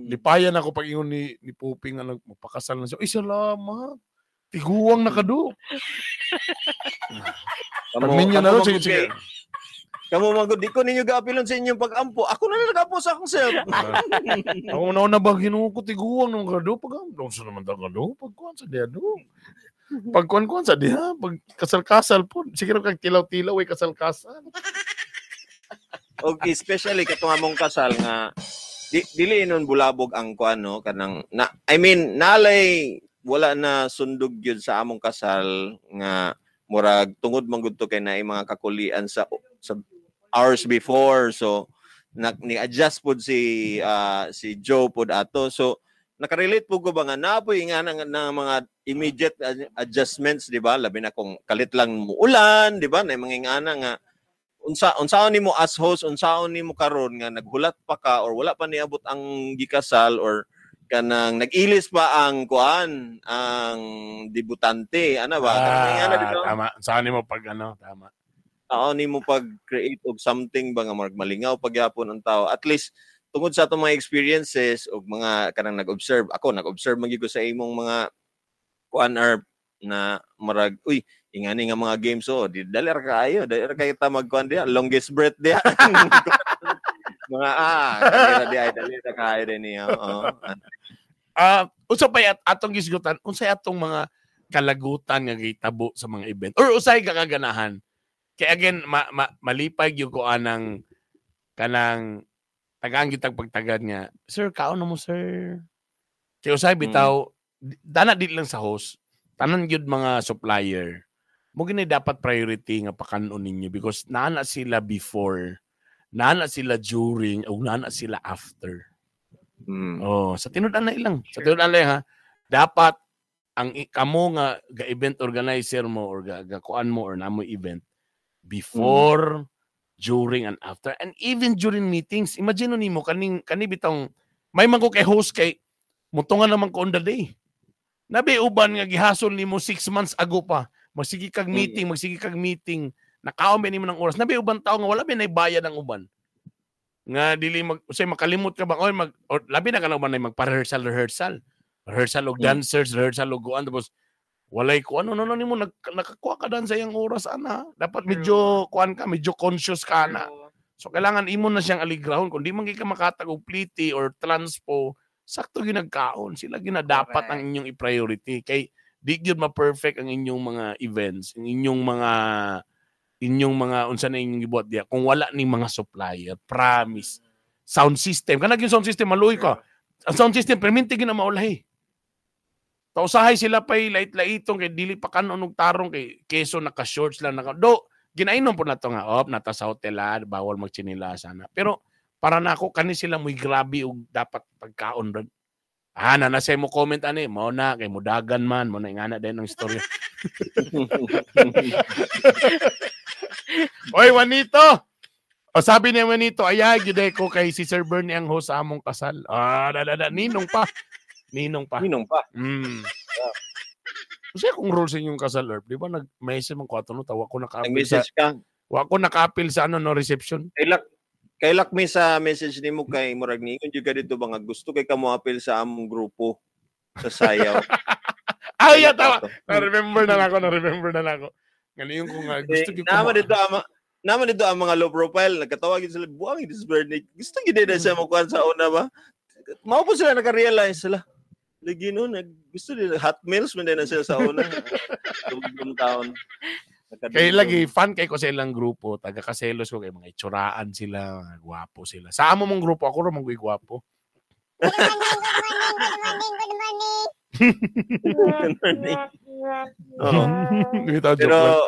Lipayan ako pag ingon ni Puping nga nagpakasal na siya. Ay, salamat. Tiguang na kado. Kamo, Pag ninyo na kamo ron, sige, man sige. gud kay- Kamo man gud, di ko ninyo gaapilon sa inyong pag-ampo. Ako na lang nag-ampo sa akong self. Ako na na ba Ginoo ko tiguang nung kado pag ang sa naman ta kado pag kuan sa diha do. Pag kuan kuan sa diha pag kasal-kasal po. Sige ra kag tilaw-tilaw ay kasal-kasal. Okay, especially katong among kasal nga dili inon bulabog ang kuan no kanang na I mean nalay wala na sundog gyud sa among kasal nga murag tungod man gud to kay naay mga kakulian sa hours before, so ni-adjust pod si si Joe pod ato, so nakarelate po ko ba nga napoy nga na mga immediate adjustments, di ba, labi na kung kalit lang muulan, di ba, na mga ingana nga unsaon nimo as host, unsaon nimo karon nga naghulat pa ka or wala pa niabot ang gikasal or kanang nag-ilis pa ang kuan ang debutante, ana ba, kanang ingana, di ba? Tama. Saan nimo pag ano, tama. Tao nimo pag-create og something ba nga murag malingaw pagyapon ang tao, at least tungod sa atong mga experiences og mga kanang nag-observe ako, nag-observe man gyud ko sa imong mga kuan or na murag uy ingani nga mga games, oh di dali ra kaayo, dali ra kaayo ta magkuan diha, longest breath diha. Mga kanira di ay dali ra kaayo din niya. Oo. Unsa pay atong gisgutan, unsay atong mga kalagutan nga gitabo sa mga event or usay kakaganahan? Kaya again, malipay gyud ko anang Kanang tagaan gyud tag pagtagad nga, "Sir, kaon na mo, sir." Kay usay bitaw, dana di lang sa host, tanan gyud mga supplier. Mo gini dapat priority nga pakanon ninyo because naa na sila before, naa na sila during, ug naa na sila after. Oh, sa tinud-an na ilang. Sa tinud-an lang ha. Dapat ang kamo nga ga-event organizer mo or ga kuan mo or namo event before, during and after, and even during meetings. Imagine nimo kaning kani bitong may man ko kay host kay mutungan naman ko on the day. Nabi uban nga gihasol nimo 6 months ago pa. Magsige kag meeting, magsige kag meeting. Nakaon ba nimo ng oras. Nabi uban tao nga wala ba bayad ang uban. Nga dili mag usay makalimot ka ba oy mag or, labi na ka na uban na magpa-rehearsal rehearsal. Rehearsal og dancers, rehearsal og kuan tapos walay ko ano no no nimo nakakuha ka dan sa iyang oras ana. Dapat medyo kuan ka, medyo conscious ka na. So kailangan imo na siyang aligrahon kung di man ka makatag og pliti or transpo, sakto ginagkaon sila gina dapat ang inyong i-priority kay di gyud ma-perfect ang inyong mga events, ang inyong mga unsa na inyong gibuhat diya kung wala ni mga supplier, promise. Sound system, kanang yung sound system maluoy ka. Ang sound system perminti gyud na maulahi. Tausahay sila pay lait-laitong kay dili pa kanon og tarong kay keso naka shorts lang naka do ginainom po na to nga op nata sa hotel ah, bawal magtsinila sana. Pero para nako kani sila mo'y grabe og dapat pagkaon rod. Ah, na nasa mo comment ani mao na kay mudagan man mo na ingana din ang istorya. Oy Juanito. O sabi ni Juanito, ayay gyud ko kay si Sir Bernie ang host sa among kasal. Ah, da, da, da, ninong pa. Ninong pa. Ninong pa. Kasi kung role sa inyong kasal, Erp, di ba nag-message man ko ato no, tawa ko naka-appeal sa Nag-message ka. Wa ko naka-appeal sa ano no reception. Kailak mi sa message nimo kay murag niingon jud ka dito ba nga gusto kay ka mo appeal sa among grupo sa sayaw. Ay, ya, tawa. Na-remember na lang ako, Ngayon ko nga gusto gyud ko. Naman dito ang mga low profile nagkatawag gid sila buang this Bernie. Gusto gid na siya mo kuan sa una ba. Mao po sila naka-realize sila. Lagi no, gusto nila hot meals man din na sila sa una. Tugdong taon. Kay lagi fan kay ko sa ilang grupo, taga kaselos ko kay mga itsuraan sila, mga gwapo sila. Sa amo mong grupo ako ra mong gwapo. Good morning. Good morning. Oo.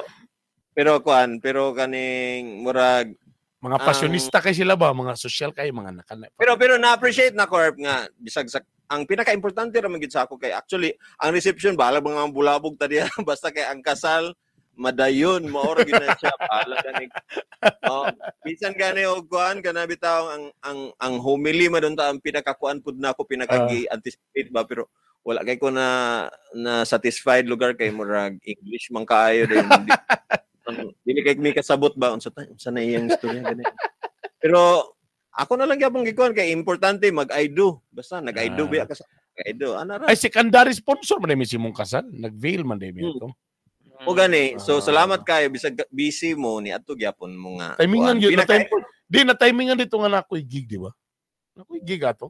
Pero kuan, pero kaning murag mga pasyonista kay sila ba, mga social kay mga naka. Pero na-appreciate na ko nga bisag sa ang pinaka-importante ra man gyud sa ako kay actually ang reception bahala mga bulabog ta diya basta kay ang kasal madayon mao ra gyud na siya bahala gani. Oh, bisan gani og kuan kana bitaw ang homily man ta ang pinakakuan pud nako pinaka-anticipate ba pero wala kay ko na satisfied lugar kay murag English man kaayo din. Dili kay mi kasabot ba unsa na iyang istorya gani. Pero ako na lang gyapon gikuan kay importante mag-I do. Basta nag-I do biya ka sa I do. Ana ra. Ay secondary sponsor man ni simong kasal, nag-veil man din ito. O gani. So salamat kayo bisag busy mo ni adto gyapon mo nga. Timingan gyud na time. Di na timingan dito nga nakoy gig, di ba? Nakoy gig ato.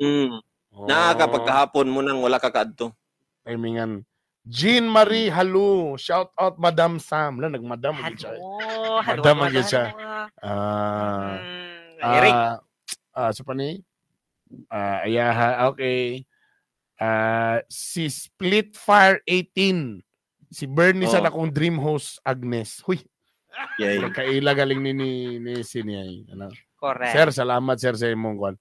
Naa ka pagkahapon mo nang wala ka kaadto. Timingan. Jean Marie Halu, shout out Madam Sam. La nagmadam gyud siya. Madam gyud siya. Eric. So pa ni? Ayaha, okay. Si Splitfire 18. Si Bernie sa akong dream host Agnes. Huy. Yeah. Kaila galing ni Sinay. Ano? Correct. Sir, salamat sir sa imong kwan.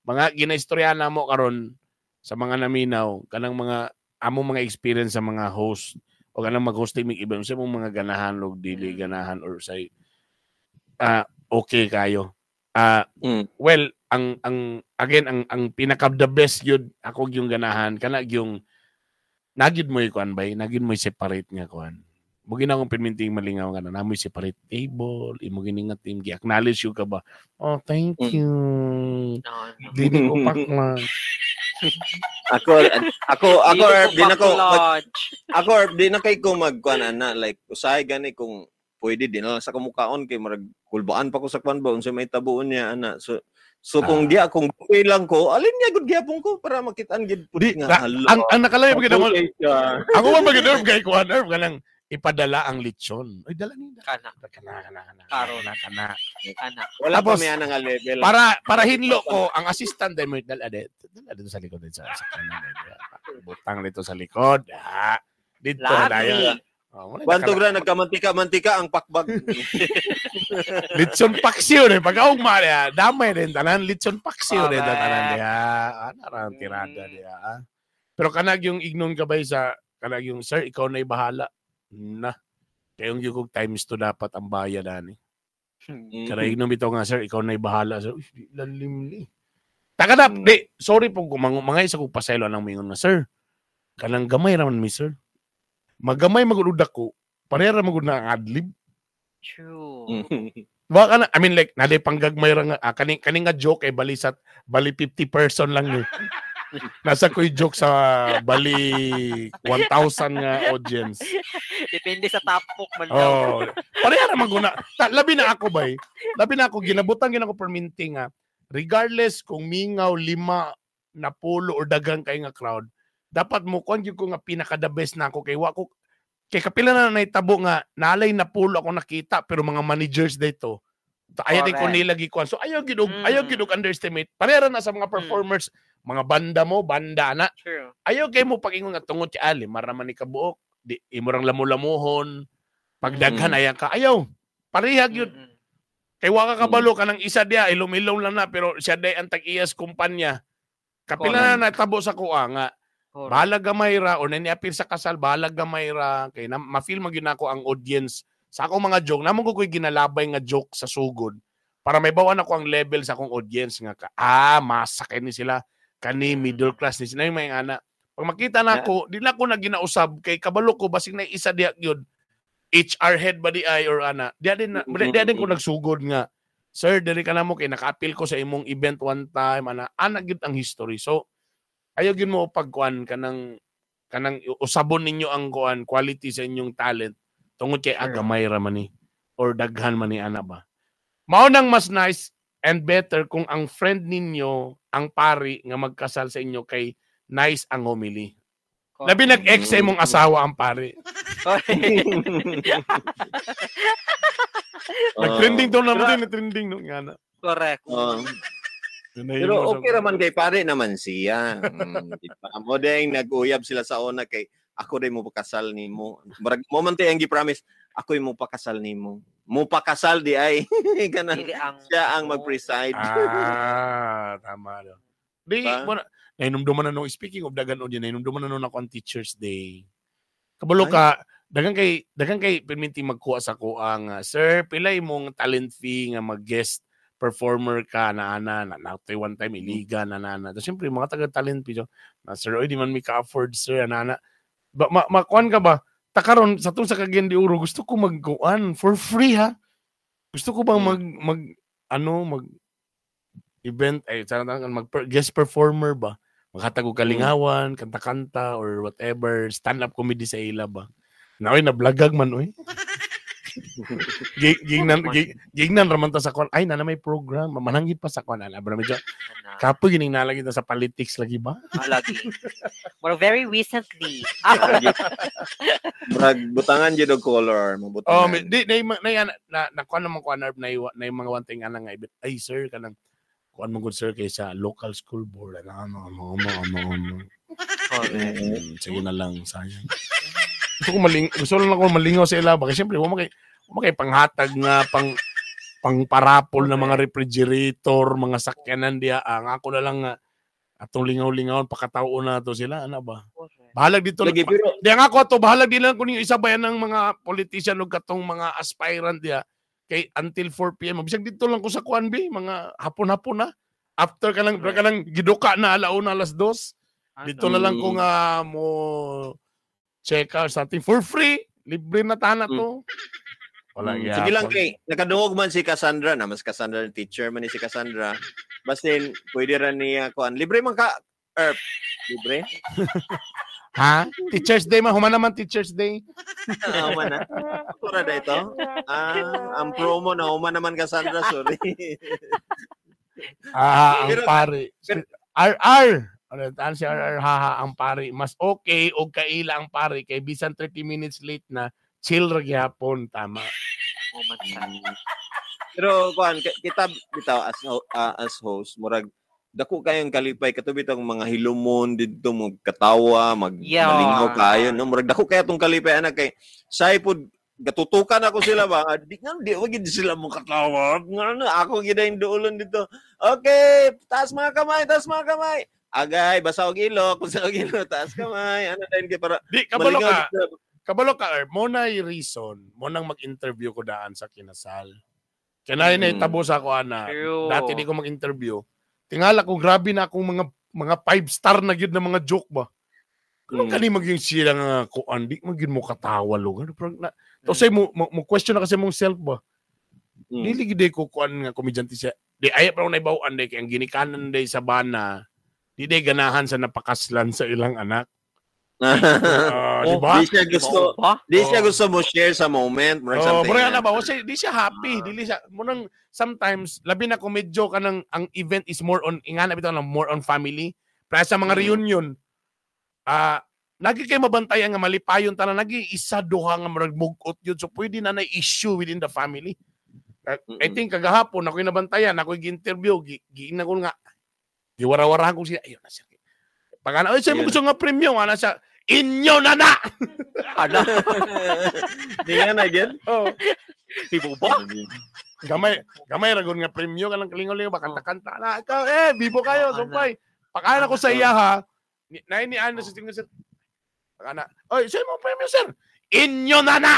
Mga ginaistorya na mo karon sa mga naminaw kanang mga among mga experience sa mga host o kanang mag-hosting mig event sa mong mga ganahan og dili ganahan or say okay kayo. Well, ang again ang pinaka the best yun ako yung ganahan kana yung nagyud mo kuan bay, nagyud mo separate nga kuan. Mo gina akong pirminting malingaw nga na namoy separate table, imo gini nga team gi-acknowledge you ka ba? Oh, thank you. No. Dili ko pakla. Ako di na ko ako di na kay ko magkuan ana like usahay gani kung pwede di na lang sa kumukaon kay murag kulbaan pa ko sa kuan ba unsa may tabuon niya ana. So kung diya kung okay lang ko alin niya gud gyapon ko para makitaan gid pud nga ang nakalay pag ako man magid kay kuan herb kanang Ipadala ang lechon. Uy, dala ni. Kana. Kana kana kana. Karon. Kana kana. Kana. Wala Tapos, pa may ana nga level. Para hinlo ko ang assistant din mo dala dito. Dala dito sa likod dito sa kanan. Butang dito sa likod. Ah, dito na dayon. Lovely. Oh, wala na Bantog kana. ra nagkamantika-mantika ang pakbag. Litson paksiw rin. Pag augma niya, damay rin tanan. Litson paksiw rin Correct. tanan niya. Ano ra ang tirada niya. Ah. Pero kanag yung ignon ka ba sa kanag yung sir, ikaw na bahala. Na. Kayong yung kog times 2 dapat ang bayad ani. Kada ignon bitaw nga sir, ikaw na bahala. Sir, uy, di lalim ni. Taka na, di, sorry po kung mga isa kong pasaylo ang mingon nga sir. Kanang gamay ra man mi sir. Magamay magud ko, pareha ra magud na ang adlib. True. Wa ka na, I mean like nade panggagmay ra nga kani kani nga joke ay bali sa bali 50 person lang ni. Nasa ko'y joke sa bali 1,000 nga audience. Depende sa tapok man daw. Oh, pareha ra maguna. Ta, labi na ako bay. Labi na ako ginabutan gina ko perminti nga regardless kung mingaw lima na pulo or daghang kay nga crowd, dapat mo kuan gyud ko nga pinaka the best na ako kay wa ko kay kapila na naitabo nga nalay na pulo ako nakita pero mga managers dito. Ayaw din ko Correct. nila gikuan. So ayaw gyud og ayaw gyud og underestimate. Pareha ra na sa mga performers, mga banda mo, banda na. True. Ayaw kay mo pag-ingon nga tungod kay Ali, mara man ni kabuok, di imo rang lamu-lamuhon. Pagdaghan ayaw ka. Ayaw. Parehag yun. Kay wa ka kabalo ka ng isa diya, ilom-ilom lang na pero siya day ang tag-iyas kumpanya. Kapila na natabo sa kuha nga. Correct. Bahalag gamay ra or naniapil sa kasal, bahalag gamay ra kay na, ma-feel man gyud nako ang audience sa akong mga joke. Namo ko ko'y ginalabay nga joke sa sugod para may bawan ako ang level sa akong audience nga ka, masakay ni sila kani middle class ni sila yung mga ana. Pag makita na ako, di na ako na ginausab kay kabalo ko basig na isa diha gyud HR head ba di ay or ana. Diha din na, diha din ko nagsugod nga sir diri ka na mo kay naka-appeal ko sa imong event one time ana ana gyud ang history. So ayaw gyud mo pagkuan kanang kanang usabon ninyo ang kuan quality sa inyong talent tungod kay agamay ra man ni or daghan man ni ana ba. Mao nang mas nice and better kung ang friend ninyo ang pari nga magkasal sa inyo kay nice ang homily. Labi nag-ex sa imong asawa ang pari. Nag-trending to naman din, nag-trending no nga na. Correct. Pero okay raman kay pare naman siya. Di ba? Mo ding nag-uyab sila sa una kay ako rin mo pakasal nimo. Murag mo man ang gi-promise, ako mo pakasal nimo. Mo pakasal di ay kanang siya ang mag-preside. Ah, tama no. Di Ba? mo na nahinumduman na nung speaking of dagan audience, nahinumduman na nung ako ang Teacher's Day. Kabalo ka, dagan kay perminti magkuha sa kuha nga, sir, pila imong talent fee nga mag-guest performer ka na ana na na one time iliga na na. Tapos siyempre mga taga talent fee so, na sir, oy di man mi ka-afford sir ana ana. Ba, makuan ka ba? Takaron sa tong sa Cagayan de Oro gusto ko magkuan for free ha. Gusto ko bang mag mag ano mag event ay sana mag guest performer ba? Maghatag og kalingawan, kanta-kanta or whatever, stand up comedy sa ila ba. Na oy nablagag man oy. Gignan raman ta sa kwan. Ay na may program, mananggit pa sa kwan ana bro medyo. Kapoy gining nalagi ta sa politics lagi ba? Lagi. Well, very recently. Murag butangan jud og color, mabutangan. Oh, di na na na kuan naman kuan na na yung mga one thing ana nga ibit. Ay sir kanang kuan mo good sir kay sa local school board ano ano ano ano ano. Sige na lang sayang. Gusto lang ako malingaw sa ila ba kasi syempre wa man kay panghatag nga pang pangparapol na mga refrigerator, mga sakyanan diya. Ang ako na lang nga atong lingaw-lingawon pakatao na to sila ana ba. Bahalag dito. Lagi, pero, di ang ako ato bahalag di lang kuning isabayan ng mga politician ug katong mga aspirant diya kay until 4 PM. Bisag dito lang ko sa kuan bi, mga hapon-hapon na. After ka lang, ka lang giduka na alauna alas 2. Dito na lang ko nga mo check out something for free. Libre na tana to. Wala. Sige lang kay nakadungog man si Cassandra na mas Cassandra teacher man ni si Cassandra. Basin pwede ra niya kuan. Libre man ka Erp. Libre? Ha? Teacher's Day man human naman Teacher's Day. Human na. Pura na ito. Ang promo na human naman Cassandra, sorry. Ang pero, pare. RR. Ano taan si RR haha ang pare. Mas okay og kaila ang pare kay bisan 30 minutes late na Chill ra gyapon, tama. Oh, man siya. Pero kuan kita bitaw as host murag dako kayong kalipay kato bitong mga hilumon didto mo katawa mag malingaw kayo no, murag dako kay atong kalipay ana kay say pud gatutukan ako sila ba di nga di wag gid sila mo katawa nga ako gid ang duolon dito. Okay, taas mga kamay, taas mga kamay. Agay, basa og ilok, basa og ilok, taas kamay. Ano dayon kay para di kabalo ka. Kabalo ka, mo na reason mo nang mag-interview ko daan sa kinasal. Kaya na itabo sa ako ana. Dati di ko mag-interview. Tingala ko grabe na akong mga 5 star na gyud na mga joke ba. Kung kani maging sila nga kuan di magyud mo katawa lugar. To say mo question na kasi mong self ba. Dili gid ko kuan nga komedyante siya. Di ay pa ko naibaw-an day kay ang ginikanan day sa bana. Di day ganahan sa napakaslan sa ilang anak. Di ba? Di siya gusto. Di siya gusto mo share sa moment. Oh, bro, na ba? Kasi di siya happy, dili siya. Munang sometimes labi na kung medyo kanang ang event is more on ingana bitaw na more on family. Para sa mga reunion, nagi kay mabantayan nga malipayon tanan, nagi isa duha nga murag mugot yun. So pwede na na issue within the family. I think kagahapon ako'y nabantayan, ako'y gi-interview, giingnan ko nga giwara-warahan ko siya. Ayun na siya. Pag ano, ay, sa'yo mo gusto nga premium, ano siya, inyo na na! Ano? Di nga na, again? Oo. Di mo ba? Gamay, ragon nga premium, kanang kalingaw-lingaw, ba, kanta-kanta na, ikaw, eh, bibo kayo, sumpay. Pag ko sa iya, ha, nainian na sa tingin, sir. Pag ana, oy, sa'yo mo premium, sir. Inyo na na!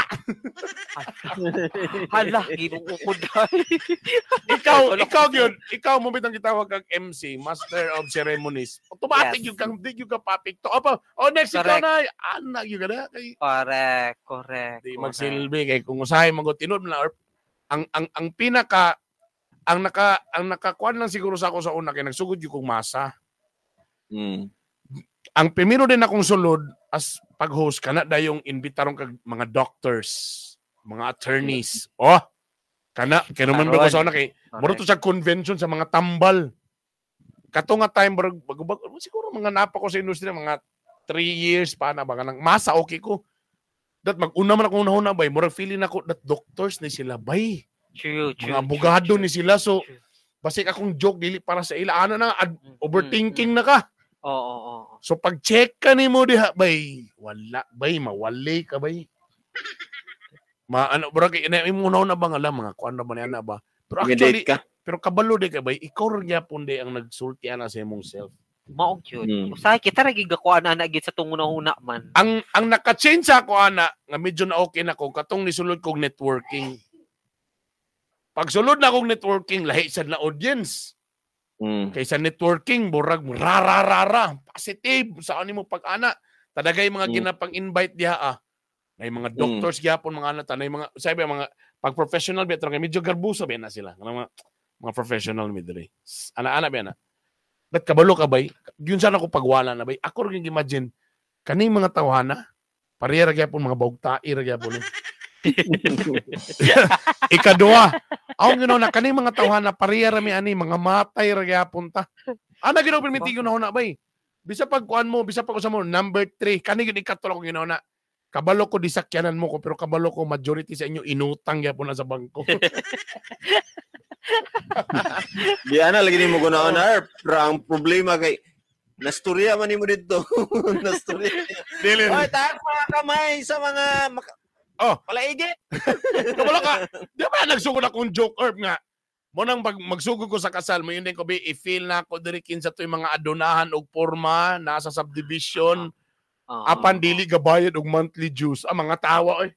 Hala, ginungukod na. Ikaw yun, ikaw mo bitang gitawag kang MC, Master of Ceremonies. Automatic yes. Yung kang, di yung ka papikto. Opo, oh, next ikaw na, anak yung ka na. Kay, correct. Di magsilbi, kay kung usahay magotinod na, or, ang pinaka, ang nakakuan lang siguro sa ako sa una, kay nagsugod yung kong masa. Ang primero din akong sulod, as pag-host ka na dayong inbitarong kag mga doctors, mga attorneys. Oh, kana kay ba ko sa una kay muro to sa convention sa mga tambal. Kato nga time bago siguro mga napa ko sa industry mga 3 years pa na ba kanang masa okay ko. Dat mag-una man ako una-una bay, murag feeling nako that doctors ni sila bay. True, mga abogado ni sila so basik akong joke dili para sa ila ano na overthinking na ka. Oo. So pag-check ka nimo diha bay, wala bay, mawali ka bay. Maano bro kay imo na ba nga lang mga kuan na ba niya na ba? Pero actually, pero kabalo di ka bay, ikaw ra gyapon di ang nagsulti ana sa imong self. Mao gyud. Usahay kita ra gid gakuan ana gid sa tunguna-huna man. Ang naka-change ako ana nga medyo na okay na ko katong nisulod kog networking. Pagsulod na kog networking lahi sad na audience. Kaysa networking, burag ra positive sa ano mo pag-ana. Tadagay mga ginapang-invite diha ah. Nay mga doctors gyapon mga ana, tanay mga sabi mga pag professional better kay medyo garbuso ba na sila. Kanang mga professional mi diri. Ana-ana ba na. Bet kabalo ka bay, gyun sana ko pagwala na bay. Ako ra gyud imagine kaning mga tawhana, pareha ra gyapon mga baugtai ra gyapon. Ikaduha, ako ginawa na kaning mga tawhana pareha ra mi ani mga matay ra gyapon ta. Ana ginawa permiti gyud na bay. Bisa pag kuan mo, bisa pag usa mo number 3, kani gyud ikatulo ko ginawa na. Kabalo ko disakyanan mo ko pero kabalo ko majority sa inyo inutang gyapon na sa bangko. Di ana lagi nimo guna na pero ang problema kay nasturya man nimo didto. Nasturya. Dili. Oy, taas mga kamay sa mga oh, palaigi. Kabalo ka. Di ba nagsugod akong joke herb nga. Mo nang magsugod ko sa kasal, mo yun din ko be i-feel na ako diri kinsa to'y mga adonahan og porma nasa subdivision. Apan dili gabayad og monthly dues. Ang mga tawa oy.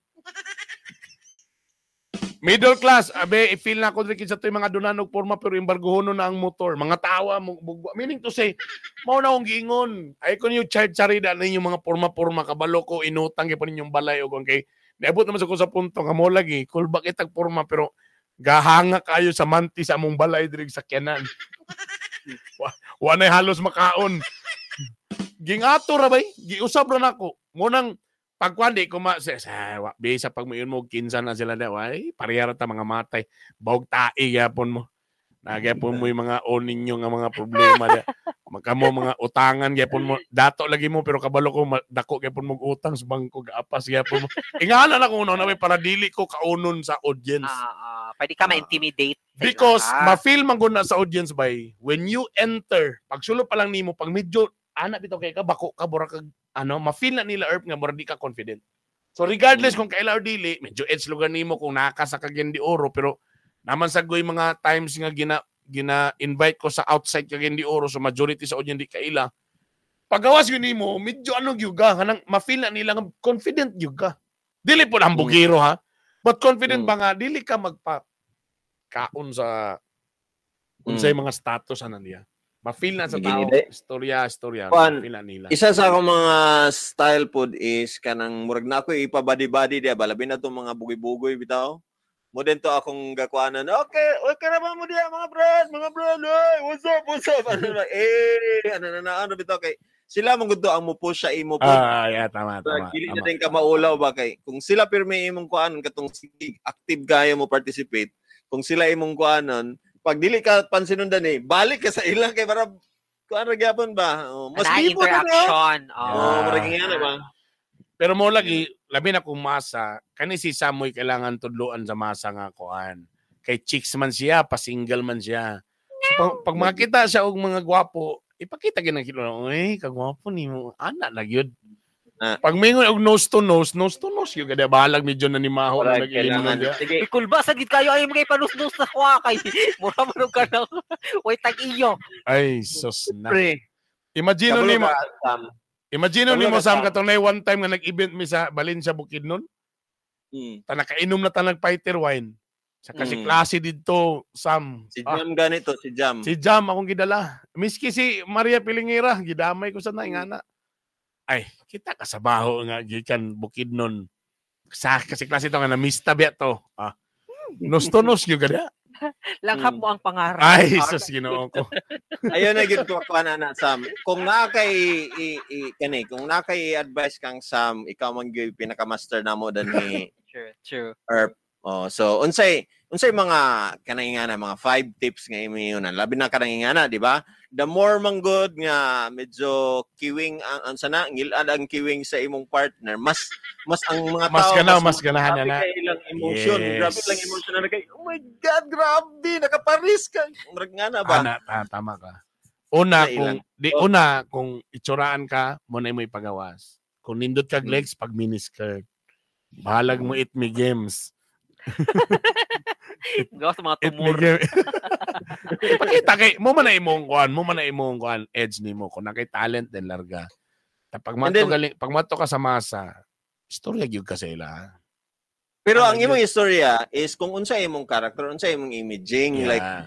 Middle class, abe i-feel na ako diri kinsa to'y mga adonahan og porma pero embargohono na ang motor. Mga tawa mo, meaning to say, mao na akong giingon. Ay ko niyo charge charida ninyo mga porma-porma kabalo ko inutang gyud ninyong balay og kay naabot naman sa ko sa punto nga mo lagi callback itag porma pero gahanga kayo sa manti sa among balay diri sa sakyanan. Wa nay halos makaon. Gingato ra bay, giusab ra nako. Mo nang pagkuan di ko ma sa wa bisa pag moingon mo kinsa na sila da ay pareha ra ta mga matay. Bawg tae gyapon mo. Nagyapon mo yung mga on ninyo nga mga problema da. Magkamo mga utangan gyapon mo, dato lagi mo pero kabalo ko dako gyapon mo utang sa bangko, gaapas gyapon mo. Ingana na ko una na para dili ko kaunon sa audience. Pwede ka ma-intimidate. Because ma-feel man gud na sa audience bay when you enter, pagsulod pa lang nimo, pag medyo ana bitaw kay ka bako ka bura kag ano, ma-feel na nila Erp nga mura di ka confident. So regardless kung kaila or dili, medyo edge lugar nimo kung naka sa Cagayan de Oro, pero naman sa goy mga times nga gina invite ko sa outside Cagayan de Oro, so majority sa audience di kaila. Pagawas yun nimo, medyo ano gyud ka, kanang ma-feel na nila nga confident gyud ka. Dili po ang bugiro ha. But confident ba nga dili ka magpa kaon sa unsay mga status ana niya. Ma-feel na sa tao, istorya, istorya, ma-feel na nila. Isa sa akong mga style pod is kanang murag na ako ipa-body-body diya, ba labi na tong mga bugoy-bugoy bitaw. Mo din to akong gakuanan. Okay, okay na ba mo diya mga brad, hey, what's up, what's up? Ano na, eh, ano na, ano bitaw kay sila man gud to ang mo push sa imo po. Yeah, tama, tama. Dili na din ka maulaw ba kay kung sila pirmi imong kuanon katong active kayo mo participate, kung sila imong kuanon, pag dili ka pansinundan eh, balik ka sa ilang kay para kuan ra gyapon ba? Oh, mas bibo na interaction. Oh, murag nga na ba? Pero mo lagi, labi na kung masa, kani si Samoy kailangan tudloan sa masa nga kuan. Kay chicks man siya, pa-single man siya. So, pag makita siya og mga gwapo, ipakita gyud ang kilo, "Uy, kagwapo nimo." Ana na gyud. Pag mingon og nose to nose, nose to nose gyud kada bahalag medyo na ni Maho na nag-ilimnon diya. Sige. Ikulba sa gid kayo ay mga ipanusnos na kuha kay mura man og kanang way tag iyo. Ay sus na. Imagine nimo Imagine nimo Sam katunay one time nga nag-event mi sa Valencia Bukidnon. Ta nakainom na ta nag fighter wine. Sa kasi klase didto Sam. Si Jam ganito, si Jam. Si Jam akong gidala. Miski si Maria Pilingira gidamay ko sa na ingana. Ay, kita ka sa baho nga gikan Bukidnon. Sa kasi klase to nga namista biya to. Nostonos gyud kada. Langhap mo ang pangarap. Ay, sus Ginoo ko. Ayon na gyud ko kuan ana Sam. Kung naa kay kani, kung naa kay advice kang Sam, ikaw man gyud pinaka-master namo danhi. True, true. Erp. Oh, so unsay mga kanang ingana mga 5 tips nga imo labi na kanang ingana, di ba? The more man good nga medyo kiwing ang sana ngilad ang kiwing sa imong partner, mas ang mga tao mas ganahan na ilang emotion, yes. Grabe lang emotion na kay oh my God, grabe nakaparis ka. Murag nga na ba? Ana, tama ka. Una kung di una kung itsuraan ka, mo na imo ipagawas. Kung nindot kag legs pag miniskirt. Bahalag mo it me games. Gawas sa mga tumor. Pakita kay mo man na imong kuan, edge nimo kung nakay talent din larga. Ta pag mato galing, pag mato ka sa masa, istorya gyud ka sa ila. Pero ang imong istorya is kung unsa imong character, unsa imong imaging, like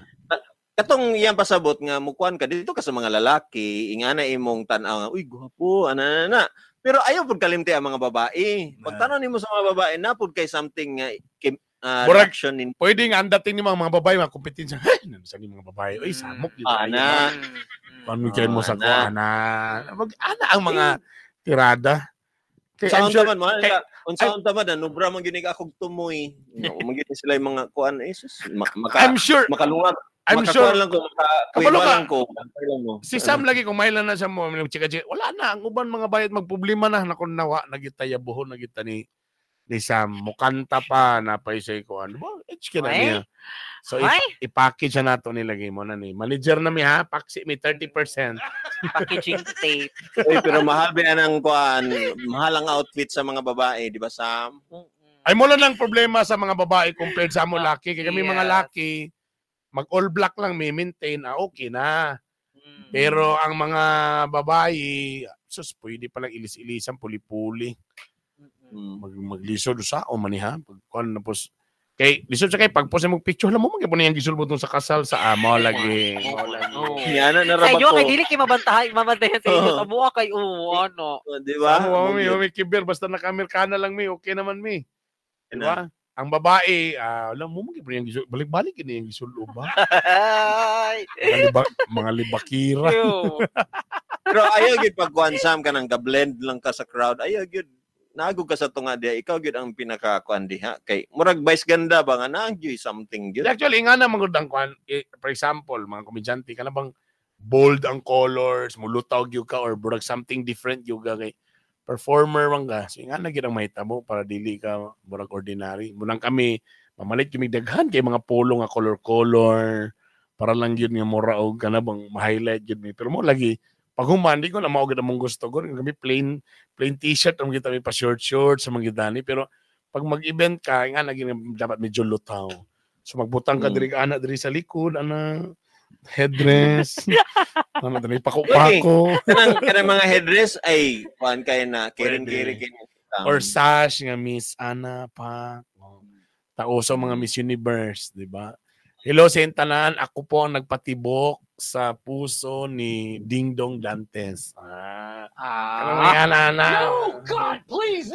katong iyang pasabot nga mukuan ka dito ka sa mga lalaki, ingana imong tan-aw nga, uy gwapo, ana na. Pero ayaw pud kalimti ang mga babae. Pag tan-aw nimo sa mga babae, na pud kay something nga reaction in. Pwede nga ang dating ni mga babae mga kompetensya. Hey, sa mga babae, oy samok gyud. Ana. Pamigay mo sa kuan ana. Ana ang mga tirada. Kay unsa man mo, unsa man nubra man gyud akong tumoy. Man gyud sila yung mga kuan eh sus, maka, I'm sure makalungag. I'm sure lang ko, maka lang ko. Si Sam lagi kung mailan na siya mo chika-chika. Wala na ang uban mga bayad magproblema na nakon nawa nagita yabuhon nagita ni Sam mukanta pa na paisay ko ano ba edge ka na niya. So i-package na nato nilagay mo na ni manager na mi ha, paksi mi 30%. Packaging tape. Oy, pero mahal ba ang kuan, mahal ang outfit sa mga babae, di ba Sam? Ay mo lang ang problema sa mga babae compared sa amo laki kay kami mga laki mag all black lang may maintain, okay na. Pero ang mga babae, sus, pwede palang ilis-ilisan, puli-puli. Maglisod sa o maniha. Pag, na pos, kay, lisod sa kay, pag pos mo picture, alam mo, magyapon na yung gisulbot sa kasal sa amo lagi. Yan na narabak ko. Sa inyo, kay dili kay mabantahan sa inyo. Sa buwa kay, ano. Di ba? Sa mo, mi, kiber, basta naka-Amerikana lang mi, okay naman mi. Di ba? Ang babae, alam mo, balik-balik yun yung gisulo ba? Mga libakira. Pero ayaw gyud pag kuan Sam ka nang ka-blend lang ka sa crowd. Ayaw gyud naagog ka sa tunga diha. Ikaw gyud ang pinaka-kuan diha. Kay murag vice ganda ba nga naag gyud something gyud. Actually, nga na magud ang kuan. For example, mga komedyante ka na bang bold ang colors, mulutaw gyud ka or burag something different gyud ka kay performer man ka. So nga na gyud ang mahitabo para dili ka murag ordinary. Munang kami mamalit kami daghan kay mga polo nga color-color para lang gyud nga mura og kana bang ma-highlight gyud mi. Pero mo lagi pag human di ko na mao gyud among gusto ko. Kami plain plain t-shirt ang kita mi pa short short sa mga gidani, pero pag mag-event ka nga na gyud dapat medyo lutaw. So magbutang ka diri ana diri sa likod ana headdress. Ano diri pako-pako. Kanang mga headdress ay kuan kay na kiring-kiri kini. Or sash nga Miss Ana pa. Tauso mga Miss Universe, di ba? Hello sa tanan, ako po ang nagpatibok sa puso ni Ding Dong Dantes. Ah. Ah. Ana, ana. No, God, please.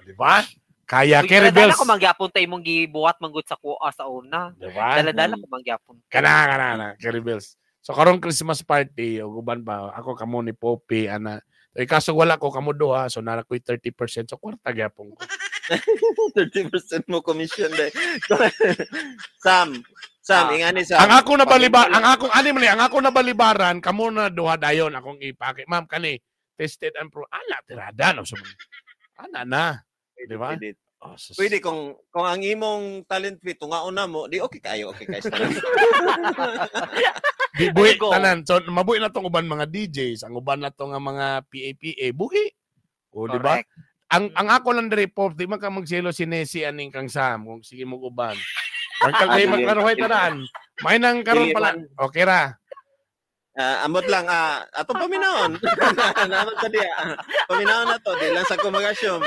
Di ba? Kaya Uy, Kerry dala Bells. ko mangyapon ta imong gibuhat manggod sa kuha sa una. Di ba? Dala-dala ko mangyapon. Kana Kerry Bells. So karong Christmas party og uban pa ako kamo ni Poppy ana. Eh kaso wala ko kamo duha, so nara ko'y 30% so kwarta gyapon ko. 30% mo commission dai. Sam, Sam, ingani Sam. Ang ako na baliba, ang akong ani man ni, ang ako na balibaran kamo na duha dayon akong ipaki. Ma'am kani tested and pro ana tirada no so. Ana na, di ba? Pwede. Oh, sus. Pwede kung ang imong talent fee tungaon na mo, di okay kayo, okay kayo. Di buhi Go. tanan. So mabuhi na tong uban mga DJs, ang uban na tong nga mga PAPA buhi. O di ba? Correct. Ang ako lang diri pop, di man ka magselo si Nessie aning kang Sam kung sige mo uban. Magkal Ah, magklarohay tanan. May nang karon Dili pala. man. Okay ra. Amot lang atong paminawon. Naman sa diya. Paminawon na to, di lang sa kumagasyon.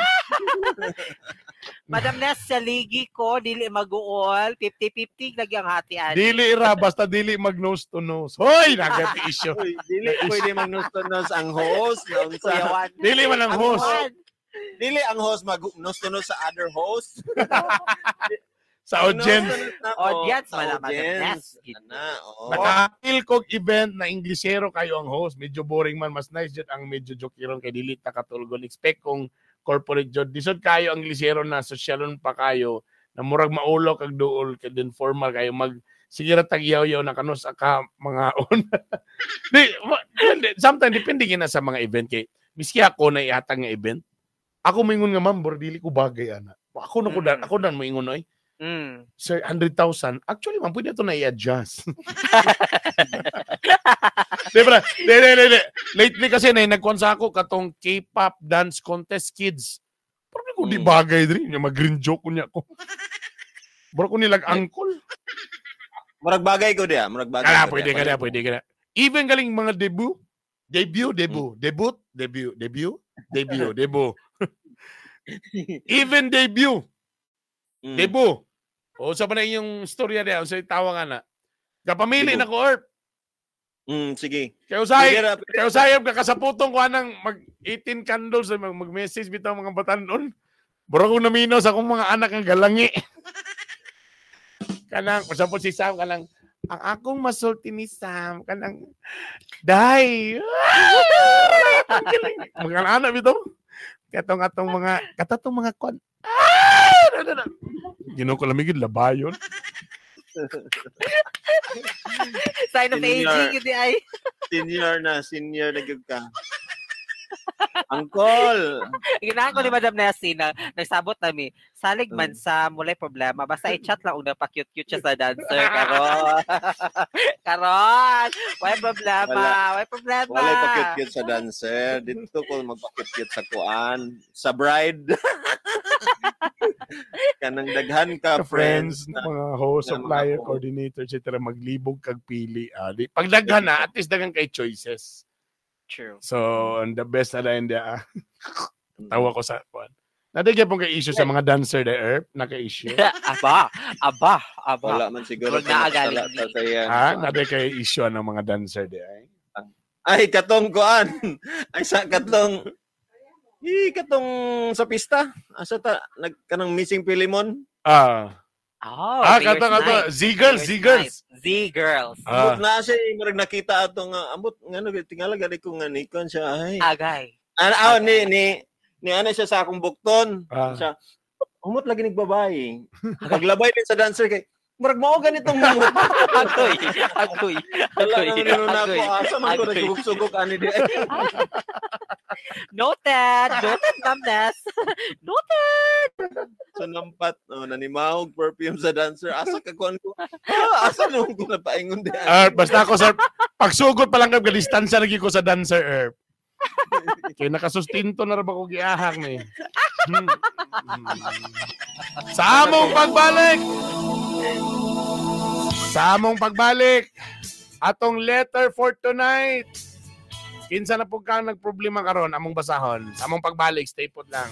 Madam Ness, sa ligi ko, dili mag-uol, 50-50 lagi ang hatian. Dili ra basta dili mag nose to nose. Hoy, nagati issue. Uy, dili pwede mag nose ang host, na unsa. Kuya Juan. Dili man ang host. Juan. Dili ang host mag nose to nose sa other host. Sa audience. Nose to nose na ko, Audience, sa wala, Madam audience. Ness. Ana, oo. Nakapil kog event na Inglesero kayo ang host. Medyo boring man. Mas nice jud ang medyo jokiron kay dili ta katulgon. Expect kung corporate jud. Lisod kayo ang Inglesero na sosyalon pa kayo na murag maulo kag duol kay din formal kayo mag sige ra tag yaw-yaw na kanus ka mga on. Di, sometimes depende gina sa mga event kay miski ako na ihatag nga event. Ako moingon nga ma'am, bro, dili ko bagay ana. Ako na ko dan, ako dan moingon oy. Sir, 100,000. Actually, ma'am, pwede ito na i-adjust. Di ba? Di, di, di, di. Lately kasi na nagkuhan sa ako katong K-pop dance contest kids. Pero di ko di bagay diri. Nya mag-green joke ko niya ko. Bro ko nilag angkol. Murag bagay ko diya, murag bagay. Kana, ko pwede diya. ka na, pwede ka na. Even galing mga debut, debut, debut, debut, debut, debut, debut, debut. Even debut. Debut. O sa pa na inyong storya niya, sa tawa nga na. Kapamili Debut. na ko, Erp. Sige. Kaya usahay, Pwede ra, pwede kaya usahay, kakasaputong ko anang mag 18 candles, mag-message bitaw mga batanon. Bro ko namino sa akong mga anak ang galangi. Kanang, usapot si Sam, kanang, ang akong masulti ni Sam, kanang, day. Mga anak bitaw. Katong atong mga, katatong mga kwan. Ah! Na, na, na. Ginoo ko lamig yun, labayon. Sign of Senior. aging, hindi ay. Senior na gyud ka. Angkol. Ginahan ko ni Madam Nessie na nagsabot nami. Salig man sa mulay problema. Basta i-chat lang una pa cute-cute siya sa dancer. Karon. Karon. Way problema. Wala. Way problema. Walay pa-cute-cute sa dancer. Dito ko magpa-cute-cute sa kuan, sa bride. Kanang daghan ka Ka friends, friends. mga host, na mga supplier, host. coordinator, etc. Maglibog kag pili. Ah, di, pag daghan na, at least daghan kay choices. True. So, and the best na lang ah. Tawa ko sa kuan. Nadigyan pong kay issue sa mga dancer the Erp, naka-issue. Aba. Aba. Aba. Wala man siguro Huwag na agaling nakasala ta sa iya. Ha? Naday kay issue ng mga dancer di ay. Ay katong kuan. Ay sa katong I katong sa pista. Asa ta nag kanang missing Pilimon. Ah. Oh, Ah, Fingers kato, kato. Night. Z-girls, Fingers Z-girls. Night. Z-girls. Ah. Ambot na siya eh, murag nakita ato nga ambot ngano tingala gani ko nga nikon siya ay. Agay. Ah, ni ni ni ano siya sa akong bukton. Ah. Siya humot lagi nig babae. Paglabay din sa dancer kay Murag mao ganitong mo. Agoy, agoy, Wala agoy, naman nino na ako. agoy. Asa man ko Agoy. nagsugok-sugok ani di. Noted, noted, Ma'am Ness. Noted. So nampat, oh, nanimahog perfume sa dancer. Asa ka kuan ko? Ah, asa nung ko napaingon di. Erp, basta ako sir, pagsugod pa lang kag distansya lagi ko sa dancer, Erp. Kaya nakasustinto na ra ba ko giahak ni. Sa among pagbalik. Sa among pagbalik. Atong letter for tonight. Kinsa na po kang nagproblema karon among basahon. Sa among pagbalik, stay put lang.